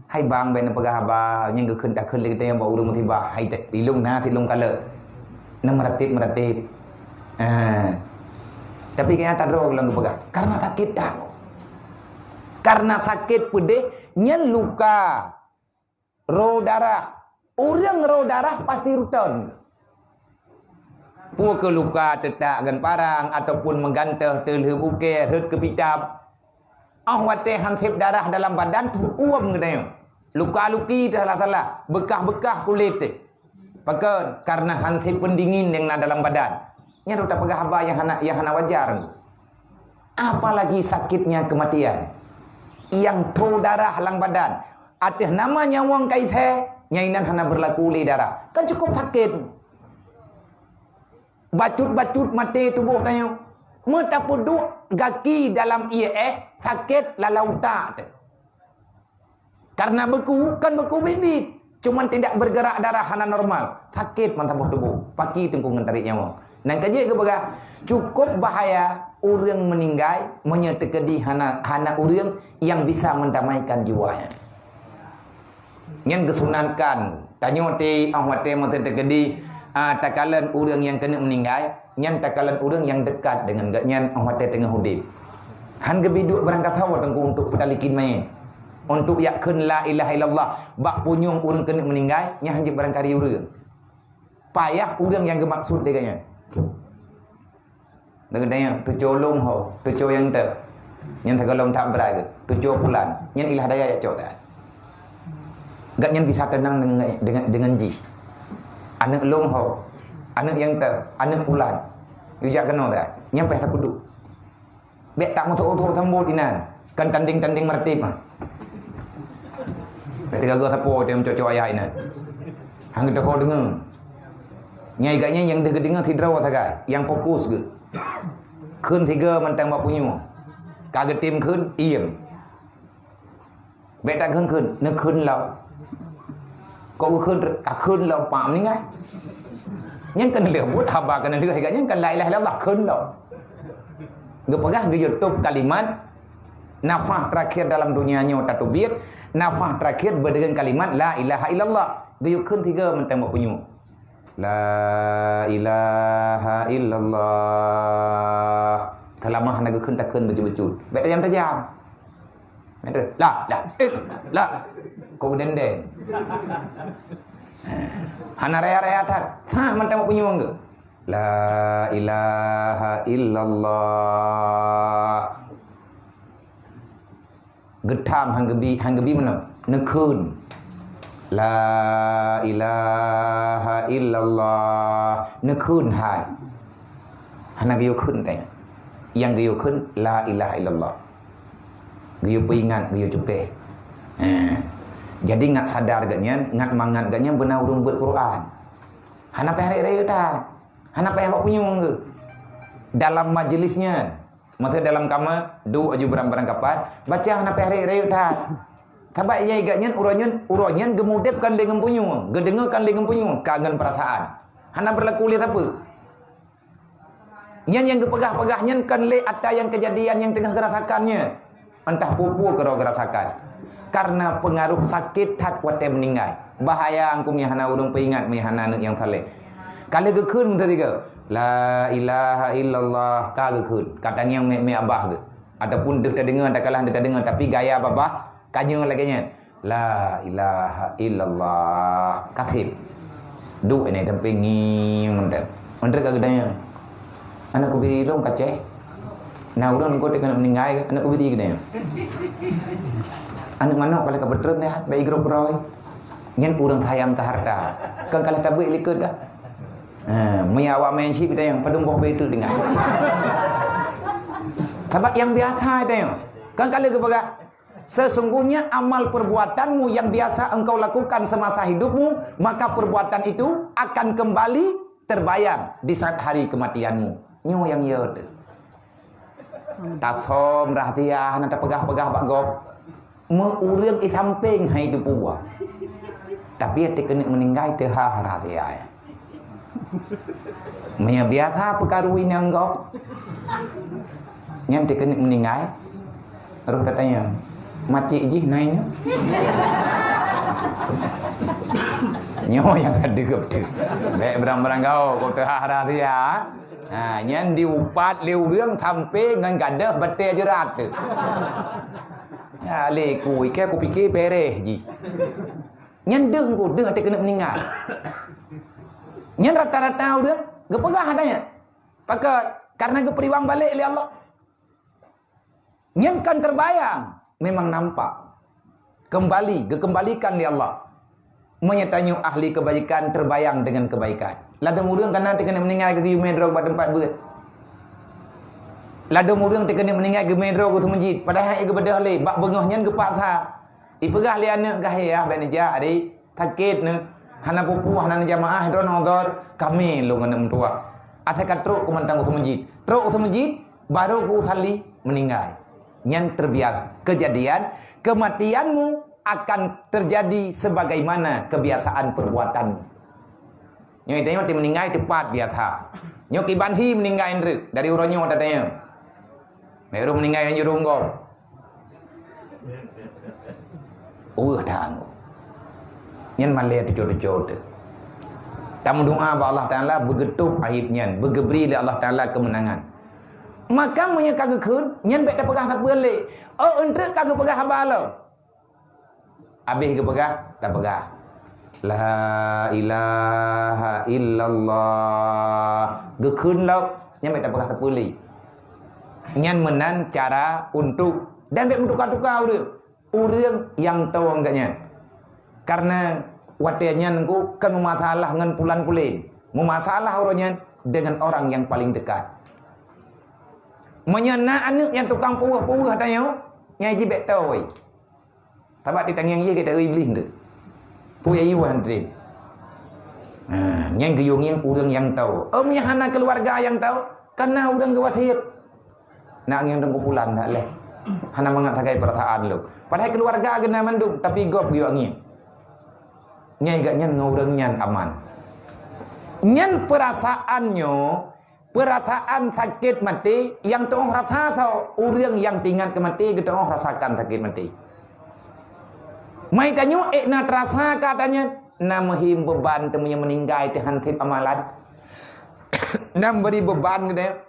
Hai bang bék neupeugah haba, nyang geukheun takheun lé geutanyoe bak ureuëng musibah, hai te-, ilong na silong kalon. Neumeuratéb-meuratéb. Ah. Tapi kayang tadroe lom geupeugah. Kareuna sakét that. Kareuna sakét peudeh nyan luka. Roh darah. Ureuëng roh darah pasti ruton. Peue keu luka teutak ngon parang ataupun meugantoh teulheueh bukée rhot keu pitab. Óh watée han sép darah dalam badan teuh uem geutanyoe. Luka-luki teuh salah-salah, beukah-beukah kulét teuh. Pakon? Kareuna han sép peundingin nyang na dalam badan. Nyan rot tapeugah haba nyang hana, nyang hana wajar. Apalagi sakitnya kematian. Nyang tho darah lam badan. Ateueh nama nyawöng ka ithée, nyang inan hana beurlaku lé darah. Kan cukup sakét. Bacut-bacut maté tuboh tanyoe. Meutapeuduek gaki dalam ié éh, sakét lam utak teuh. Karena beku, kan beku biet-biet. Cuman tidak bergerak darah hana normal. Sakét mantong tuboh. Paki teungku ngon tarék nyawa. Nyang ka jeuet geupeugah, cukup bahaya ureuëng meuninggai meunyoe teukeudi hana, hana ureuëng nyang bisa mendamaikan jiwanya. Nyan geusunatkan. Tanyoe ti óh watée meuteun teukeudi, ah, takalon ureuëng nyang keuneuk meuninggai, nyan takalon ureuëng nyang dekat deungon gobnyan óh watée teungoh udeb. Han geubi duek barangkasoe teungku untuk peutalikin manyét. Untuk jak kheun la ilaha illallah bak punyueng ureuëng keuneuk meuninggai, nyan han jeuet barangkari ureuëng. Payah ureuëng nyang geumaksud lé gobnyan. Deungon tanyoe, tucoe lôn ho, tucoe nyang teuh. Nyan sigohlom that brat geuh, tucoe pulan. Nyan ilah daya jak cok that. Gobnyan bisa teunang deungon, deungon, deungon jih. Aneuëk lôn ho, aneuëk nyang teuh, aneuëk pulan. Yue jak keunoe that. Nyan payah tapeuduek. Bék tak meuthok-thok sambot inan. Kan tanding-tanding meureutéb mah. Bék teugaga sapo teuh meucok-cok ayah inan. Han geuteupeu deungoe. Nyai gobnyan nyang deuh geudeungoe sidroe sagai, nyang fokus geuh. Kheun sigoe mantong bak punyueng. Ka geutem kheun, iem. Bék takheun-kheun, neukheun lom. Kok geukheun, takheun lom, pak meuninggai. Nyan keuneulheueh buet haba keuneulheueh gobnyan kan la ilaha illallah, kheun lom. Geupeugah geuyue tôb kalimat, nafah terakhir dalam dunia nyoe tateubiet, nafah terakhir beudeungon kalimat la ilaha illallah. Geuyue kheun tiga mantong bak punyueng. La ilaha illallah. Teulamah na geukheun takheun beujeuet-beujeuet. Bék tajam-tajam. Meunteuk, la, la, eh, la. Kok denden. Hana raya-raya that. Sah mantong bak punyueng tu. La ilaha illallah. Geutham han geubi, han geubi meunan. Neukheun. La ilaha illallah. Neukheun hai. Hana geuyue kheun teuh. Nyang geuyue kheun la ilaha illallah. Geuyue peuingat, geuyue cukéh. Eh. Jadi ngat sadar gobnyan, ngat mangat gobnyan beuna ureuëng beuet Quran. Hana payah rayeuk-rayeuk that. Hana payah bak punyueng geuh. Dalam majlis nyan, maksud dalam kama, duek aju barang-barang kapan, baca hana payah rayeuk-rayeuk that. Sabab nyai gobnyan uroe nyan, uroe nyan geumudeb kan lé ngon punyueng, geudeungoe kan lé ngon punyueng, ka ngon peurasaan. Hana beurlaku lé sapeue. Nyan nyang geupeugah-peugah nyan kon lé ata nyang keujadian nyang teungoh geurasakan nyan. Entah peue-peue keudroe geurasakan. Kareuna peungaroh sakét that watée meuninggai. Bahaya engkau meuhana ureuëng peuingat, meuhana aneuëk nyang saleh. Ka lheueh geukheun teuh tiga, "La ilaha illallah," ka geukheun. Ka tangieng miet-miet abah geuh. Ataupun deuh tadeungoe, takalah deuh tadeungoe, tapi gaya babah ka nyoe lagée nyan. La ilaha illallah. Ka seb. Duek ini tapi ngieng mantong. Mantong ka geudanya. Aneuk kubiri lôn kaceh. Nah, ureuëng engkau teuk keuneuk meuninggai, aneuk kubiri geudanya. Aneuk manok kalau ka beutreun dah, baik grup roy. Nyan ureuëng sayang ke harta. Kan kalau tabeuek likot dah. Ha, meunyo awak main chip tanyong, padum boh batu tinggai. Sabab nyang biasa tanyong. Kan kalau geupeugah, "Sesungguhnya amal perbuatanmu yang biasa engkau lakukan semasa hidupmu, maka perbuatan itu akan kembali terbayang di saat hari kematianmu." Nyoe nyang ya teuh. Tasom rahsia hana tapeugah-peugah bak gob. Meu ureuëng i sampéng hai teupeue. Tapi até keuneuk meuninggai teuhah rahsia. Meunyo biasa peukarui nyang gob, nyan teuh keuneuk meuninggai, roh tatanyong, "Macik jih nai nyoe?" Nyoe nyang ka deukeub teuh. Bék beurang-beurang gaoh, kok teuhah rahsia. Ha, nyan diupat lé ureuëng sampé ngon gadôh batée jeurat teuh. Ya, lé ku, ikai kupike bereh jih. Nyan deuh engkau, deuh até keuneuk meuninggai. Nyan rata-rata ureuëng geupeugah ada nyan. Pakon? Karena geuperiwang balek lé Allah. Nyan kan terbayang, memang nampak. Kembali, geukembalikan lé Allah. Meunyo tanyoe ahli kebaikan terbayang dengan kebaikan. Ladôm ureuëng kana teuh keuneuk meuninggai geuyue mé droe bak teumpat beuet. Ladôm ureuëng teuh keuneuk meuninggai geumé droe geuh seumeujid, padahai geubeudôh lé, bak beungoh nyan geupaksa. Ipeugah lé aneuk gahé, "Ah, bék neujak, adik. Sakét neuh. Hana peue-peue, hana neujamaah, droeneuh udhur, kami lôn aneuk meutuwah." Asai ka trok keu mantong u seumeujid. Trok u seumeujid, Baru ku sali, meuninggai. Nyan terbiasa. Kejadian kematianmu akan terjadi sebagaimana kebiasaan perbuatanmu. Nyoe tanyoe ti meuninggai teupat biasa. Nyoe kiban hi meuninggai ndreuk dari uroe nyoe tatanyong. Meureuh meuninggai nyan jurong gob. Weueh that. Nyan malée tucok-tucok teuh. Tameudoa bak Allah Taala beugeutôb aib nyan, beugeubri lé Allah Taala keumeunangan. Maka meunyoe ka geukheun, nyan bék tapeugah sapeue lé. Oh, eunteuk ka geupeugah haba lom. Abéh geupeugah, tapeugah, "La ilaha illallah." Geukheun lom, nyan bék tapeugah sapeue lé. Nyan meunan cara untuk, dan bék meutuka-tuka ureuëng. Ureuëng nyang toe geuh nyan. Karena watée nyan ku kan meumasalah ngon pulan pulen. Meumasalah uroe nyan dengan orang yang paling dekat. Meunyoe na aneuëk nyang tukang puweuh-puweuh tanyoe, nyang jibék toe. Sabab titangieng jih gata Iblih tu. Peue yue han teurim. Ha, nyan geuyue ngieng ureuëng nyang toe. Ôm nyang hana keuluwarga nyang toe, kana ureuëng geuwasiet. Nak ngieng teungku pulan that leh. Hana mangat sagai peurasaan lom. Padahai keuluwarga geuh na mandum, tapi gob geuyue ngieng. Nyai gak nyan ngon ureuëng nyan aman. Nyan peurasaan nyoe, peurasaan sakét maté nyang teuoh rasa soe, ureuëng nyang teuingat keu maté geuteuoh rasakan sakét maté. Mai tanyoe ék na teurasa ka tanyan, na meuhim beuban teuh meunyoe meuninggai teuh han sép amalan. Na meubri beuban geutanyoe.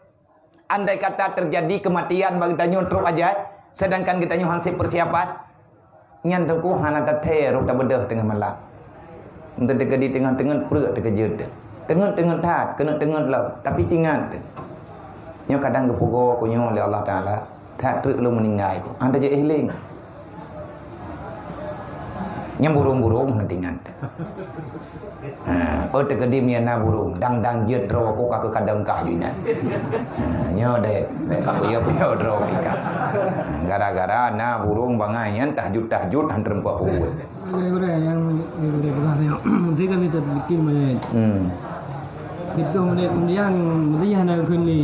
Andai kata teujadi keumatian bak geutanyoe trok ajai, seudangkan geutanyoe han sép peusiapan, nyan teungku hana tathée rot tabeudôh teungoh malam. Meuteukeudi teungoh-teungoh pruet teukeujot. Teungeut-teungeut that, keuneuk teungeut lom, tapi tingat teuh. Nyoe kadang geupeugoe ku nyoe lé Allah Taala, that treuk lôn meuninggai. Hana tajeuet hiléng. Nyang burung-burung hana tingat. Ha, oh teukeudi meunyoe na burung, dang-dang jeuet droe ku ka keu kadang kah ju inan. Ha, nyoe deh, deh ka peue-peue droe ku ka. Ha, gara-gara na burung bangai nyan tahajud-tahajud han teureumpok peubuet. Gurée-gurée nyang gurée peugah nyoe, mesti kan itu bikin bangai. Hmm. Siplôh menit kemudian, mesti hana kheun lé.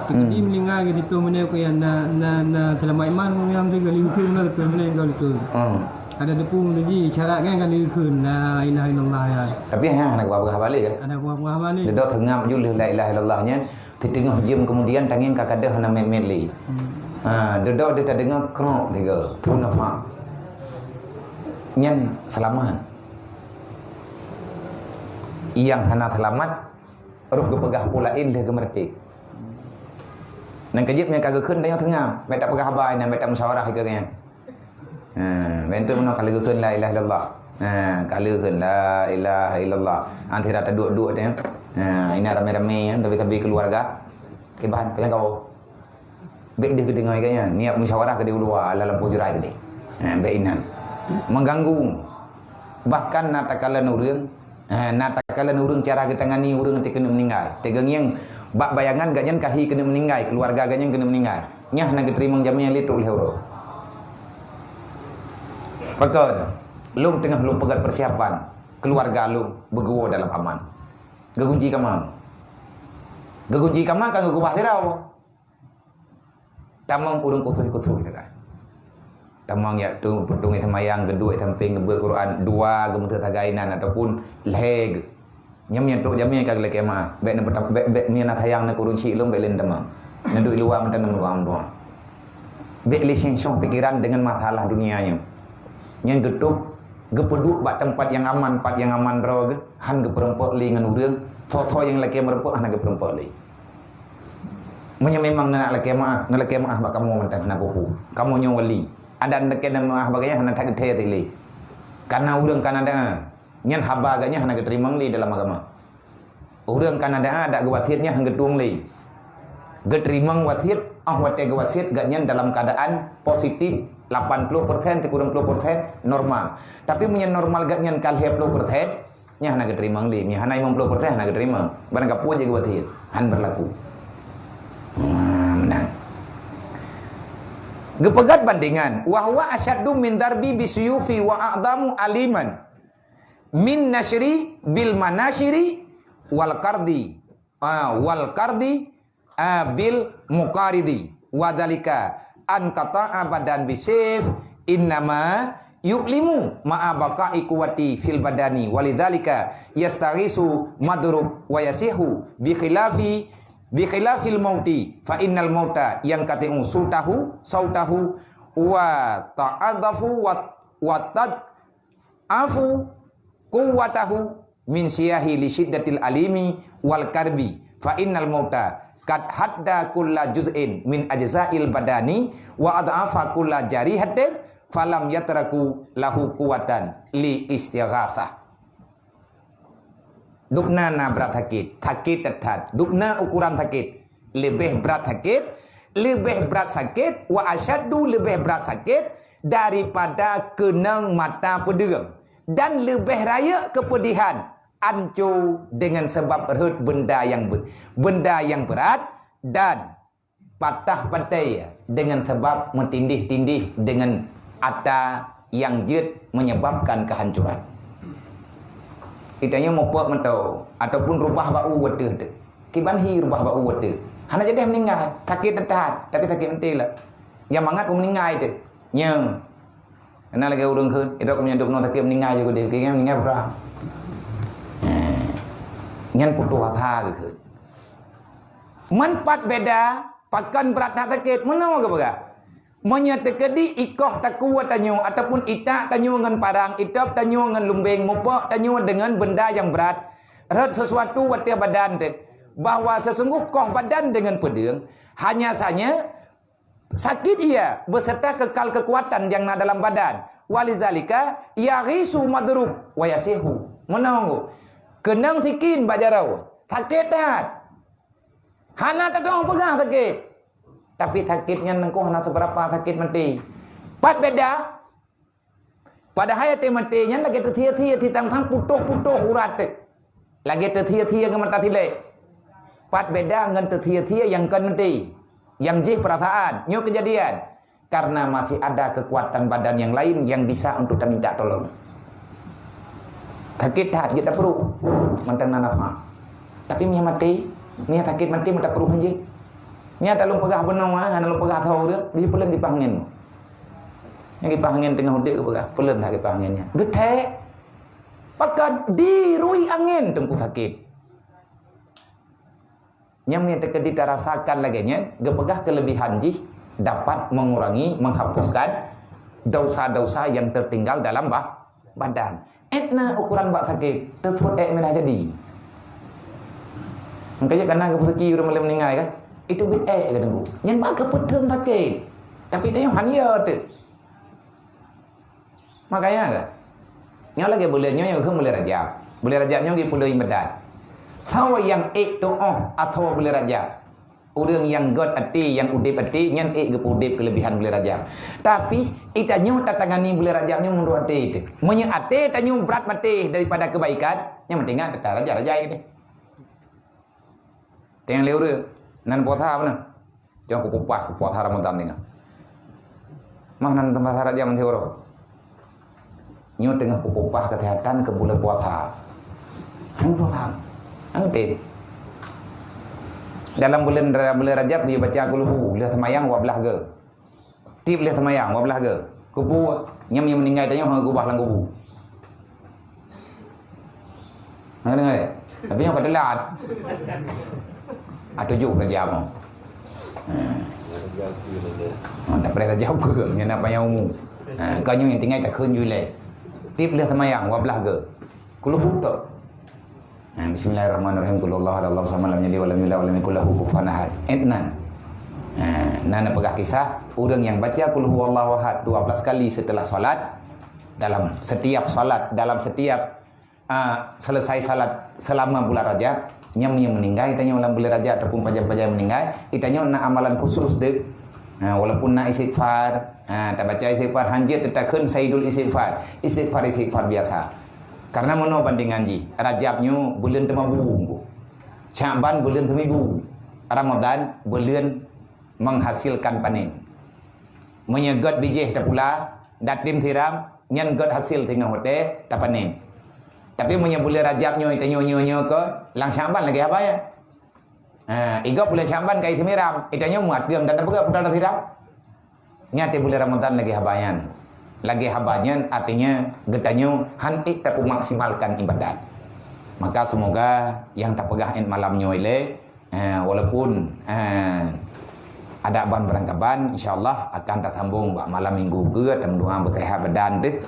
Teukeudi meuninggai ke siplôh menit ku ya na, na, na seulamat iman ku nyang mesti kali kheun na siplôh menit kali kheun. Hmm. Ada teupeue meuneuji syarat kan ka geukheun, "La ilaha illallah," ya. Tapi hana, hana geupeugah haba lé, ya? Hana geupeugah haba lé. Dudoe seungab ju lheueh la ilaha illallah nyan, siteungoh jeuem keumudian tangieng ka kadeuh hana mét-mét lé. Hmm. Ha, dudoe deuh tadeungoe krok tiga, tu nafak. Nyan seulamat. Nyang hana seulamat, roh geupeugah peue laén lheueh geumeureuték. Nyan ka jeuet nyan ka geukheun tanyoe seungab, bèk tapeugah haba nyan, bèk tamusyawarah ikeue nyan. Ha, ben tu meunoe ka lheueh geukheun la ilaha illallah. Ha, ka lheueh geukheun la ilaha illallah. Antara taduek-duek teuh. Ha, inan ramé-ramé, tabi-tabi keuluwarga. Kiban, peue nyang kawoe. Bèk deuh geudeungoe geuh nyan. Niat musyawarah keudeh u luwa, lam lampôh jeurai keudeh. Ha, bèk inan. Mengganggu. Bahkan na takalon ureueng, eh, na takalon ureueng cara geutangani ureueng teuh keuneuk meuninggai. Teugeungieng bak bayangan gobnyan ka hi keuneuk meuninggai, keuluwarga gobnyan keuneuk meuninggai. Nyan hana geuteurimong jamé lé trok lhèe uroe. Pakon, lôn teungoh lôn peugöt peusiapan keuluwarga lôn beuguwoe dalam aman. Geugunci kama. Geugunci kama ka geukeubah sidroe. Tamong ureueng khusos-khusos sagai. Tamong jak tu peutung seumayang, geuduek sampéng geubeuet Quran, dua geumeuteuk sagai nan ataupun lhèe geuh. Nyan meunyoe trok jamé ka geulakèe meu'ah. Bèk neupeutam-, bèk, bèk meunyoe na sayang na keu ureueng chik lôn bèk lé neutamong. Neuduek luwa meunan neumeudoa-meudoa. Bèk lé seng-song pikeran deungon masalah dunia nyoe. Nyan geutôb, geupeuduek bak teumpat nyang aman, pat nyang aman droe geuh, han geupeureumpok lé ngon ureueng, soe-soe nyang lakèe meureumpok hana geupeureumpok lé. Meunyoe memang neunak lakèe meu'ah, neulakèe meu'ah bak kamoe mantong hana peue-peue. Kamoe nyoe wali. Adak neulakèe meu'ah bak gobnyan hana that geuthèe lé. Karena ureueng ka na doa, nyan haba gobnyan hana geuteurimong lé dalam agama. Ureueng ka na doa, adak geuwasiet nyan han geutueng lé. Geuteurimong wasiet, 'oh watèe geuwasiet gobnyan dalam keuadaan positif lapan ploh persen sikureueng ploh persen normal. Tapi meunyoe normal gobnyan ka lhèe ploh persen, nyan hana geuteurimong lé, nyan hana limong ploh persen hana geuteurimong. Barang kapeue jeuet geuwasiet, han beurlaku. Nah, meunan. Geupeugöt bandengan, "Wa huwa asyaddu min darbi bisuyufi wa a'dhamu aliman min nasyri bil manasyiri wal qardi." Ah, wal qardi a, bil muqaridi, wa dzalika an qata'a badan bisif, innama yu'limu ma'a baqa'i quwwati fil badani, walidzalika yastaghisu madrub wa yasihu, bi khilafi, bi khilafil mauti, fa innal mauta yanqati'u sautahu, sautahu, wa ta'adhafu wa, wa tad-, afu quwwatahu min siyahi li syiddatil alimi wal karbi, fa innal mauta qad hadda kulla juz'in min ajza'il badani wa adhafa kulla jarihatin, falam yatraku lahu quwwatan li istighasah. Dubna na brat sakét, sakét that-that. Dubna ukuran sakét, leubeh brat sakét, leubeh brat sakét, wa asyaddu, leubeh brat sakét daripada keunong mata peudeueng, dan leubeh rayeuk keupeudihan, anco deungon sabab rhot beunda nyang be-, beunda nyang brat, dan patah batée deungon sabab meutindih-tindih deungon ata nyang jeuet menyebabkan kehancuran. Geutanyoe mupok meuto ataupun rubah bak u ateueh teuh. Kiban hi rubah bak u ateueh. Hana jadi meuninggai, sakét that-that, tapi sakét maté lah. Nyang mangat u meuninggai teuh. Nyo. Hana lagée ureuëng kheun, idok meunyoe dubna sakét meuninggai jih keudeh, keu nyan meuninggai peurah. Nyan putôh asa geukheun. Man pat beda, pakon brat that sakét, meunoe geupeugah. Meunyoe teukeudi ikoh takue tanyoe ataupun itak tanyoe ngon parang, itôb tanyoe ngon lumbeng, mupok tanyoe deungon beunda nyang brat, rhot sesuatu watée badan teuh, bahwa seusunggoh koh badan deungon peudeueng, hanya saja sakét ia beserta kekal kekuatan nyang na dalam badan. Walizalika yaghisu madrub wa yasihu. Meunoe, keunong sikin bak jaroe, sakét that. Hana tateupeue peugah sakét. Tapi sakét nyan nangko hana seubeurapa sakét maté. Pat beda. Padahai até maté nyan lagée teusie-sie, titang-tang putôh-putôh urat teuh. Lagée teusie-sie ngon mata silek. Pat beda ngon teusie-sie nyang kon maté. Nyang jih peurasaan. Nyoe keujadian. Karena masih ada kekuatan badan yang lain yang bisa untuk taminta tolong. Sakét that jeuet tapeuruh, mantong na nafah. Tapi meunyoe maté, meunyoe sakét maté, mantong tapeuruh jih. Nyan talôn peugah bunoe, hana lôn peugah tho ureuëng, di peuleueng kipaih angén. Nyang kipaih angén teungoh udeb geupeugah, peuleueng that kipaih angén nyan. Geuthée, pakon dirui angén teungku sakét. Nyang meunyoe teukeudi tarasakan lagée nyan, geupeugah keulebihan jih dapat mengurangi, menghapuskan dosa-dosa yang tertinggal dalam ba-, badan. Ék na ukuran bak sakét, teupot ék meunan jadi. Engkau je kana geupeusuci ureuëng malem meuninggai kan? Itu bit ék ke teungku. Nyan bak keupeuteun sakét. Tapi tanyoe hana teuh. Makanya kan? Nyoe lagée buleuen nyoe nyang kheun buleuen Rajab. Buleuen Rajab nyoe geupeuleueng ibadat. Sawa nyang ék tuoh asoe buleuen Rajab. Ureuëng nyang gét até, nyang udeb até, nyan ék geupeu udeb keulebihan buleuen Rajab. Tapi, itanyoe tatangani buleuen Rajab nyoe meunurot até teuh. Meunyoe até tanyoe brat maté daripada keubaikan, nyan meutingat kata raja-raja itu. Teng lé ureuëng, nan puasa apa nan? Jangan kupupah, kupah Ramadan ni. Mah nan teumpat syarat jam nanti baru. Nyoe teungoh kupupah kesehatan ke bulan puasa. Hang puasa. Hang tip. Dalam bulan, bulan Rajab, dia baca kulhu, leh semayang dua belas ke. Tip leh semayang dua belas ke. Kubu, nyam nyam meninggal tanya, hang kubah lam kubu. Hang dengar, eh? Tapi nyam kau telat. Ah, tujuh Rajab. Ha. Ha, tak payah Rajab ke? Nyam nak panjang umur. Ha, kau nyam yang tinggal tak kheun ju leh. Tip leh semayang dua belas ke. Kulhu tu. Ha, bismillahirrahmanirrahim. Qul huwallahu ahad, Allahu samad, lam yalid walam yulad walam yakul lahu kufuwan ahad. Ék nan. Ha, nan peugah kisah ureuëng nyang baca qul huwallahu ahad dua belas kali setelah salat, dalam setiap salat, dalam setiap, ah, selesai salat selama bulan Rajab, nyam nyang meninggal tanyoe dalam bulan Rajab ataupun pajan-pajan meninggal, itanyoe na amalan khusus dek. Ha, walaupun na istighfar, ha, tabaca istighfar hanjeuet takheun saidul istighfar, istighfar, istighfar biasa. Karena meunoe bandingan jih, Rajab nyoe buleuen teumabu, Sya'ban buleuen teumibu, Ramadan buleuen menghasilkan panen. Meunyoe gét bijéh tapula, datim siram, nyan gét hasil singoh watée tapanen. Tapi meunyoe buleuen Rajab nyoe, tanyoe nyoe nyoe ke, lam Sya'ban lagée haba nyan. Ha, i gob buleuen Syaban ka i seumiram, i tanyoe meuateueng dan tapeugah peue tapeugah siram. Nyan di buleuen Ramadhan lagèe haba nyan. Lagèe haba nyan artinya geutanyoe han ék tapeumaksimalkan ibadat. Maka semoga nyang tapeugah 'et malam nyoe ilèe, eh, walaupun, eh, adak ban beurangkaban, insya Allah akan tasambong bak malam minggu keue, tameudoa beuseuhat badan teuh,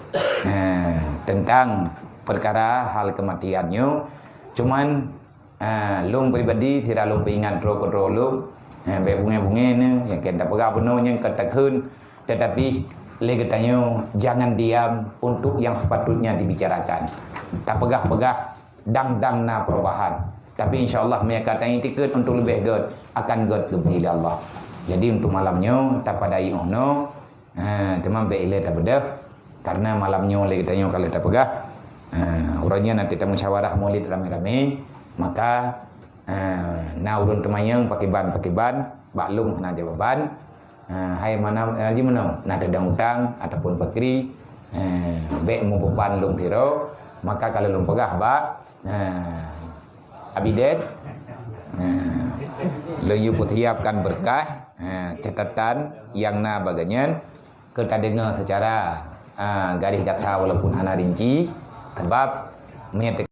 eh, teuntang peukara hal keumatian nyoe. Cuman, Ah, lôn pribadi sira lôn peuingat droe keudroe lôn, ah, bèk beungèh-beungèh neuh, nyang keu tapeugah bunoe nyang ka takheun, tetapi lé geutanyoe jangan diam untuk yang sepatutnya dibicarakan. Tapeugah-peugah dang-dang na perubahan. Tapi insya Allah meunyo ka taiktikeuet untuk leubeh gèt, akan gèt geubri lé Allah. Jadi untuk malam nyoe tapadai 'oh noe. Ha, teuma bèk ilèe tabeudôh, karena malam nyoe lé geutanyoe ka lheueh tapeugah. Ha, uroe nyoe nanti tamusyawarah Maulid ramé-ramé, maka, ha, na ureueng teumanyong pakriban-pakriban, bak lôn hana jawaban. Ha, hai mana, haji meunoe, na teudong utang ataupun pakri, ha, bèk meubeban lôn sidroe, maka ka lôn peugah bak, ha, Abi Ded, ha, lôn yue peusiapkan beureukat, ha, catatan nyang na bagoe nyan, keu tadeungoe seucara, ha, garéh gata walaupun hana rinci, sabab meunyo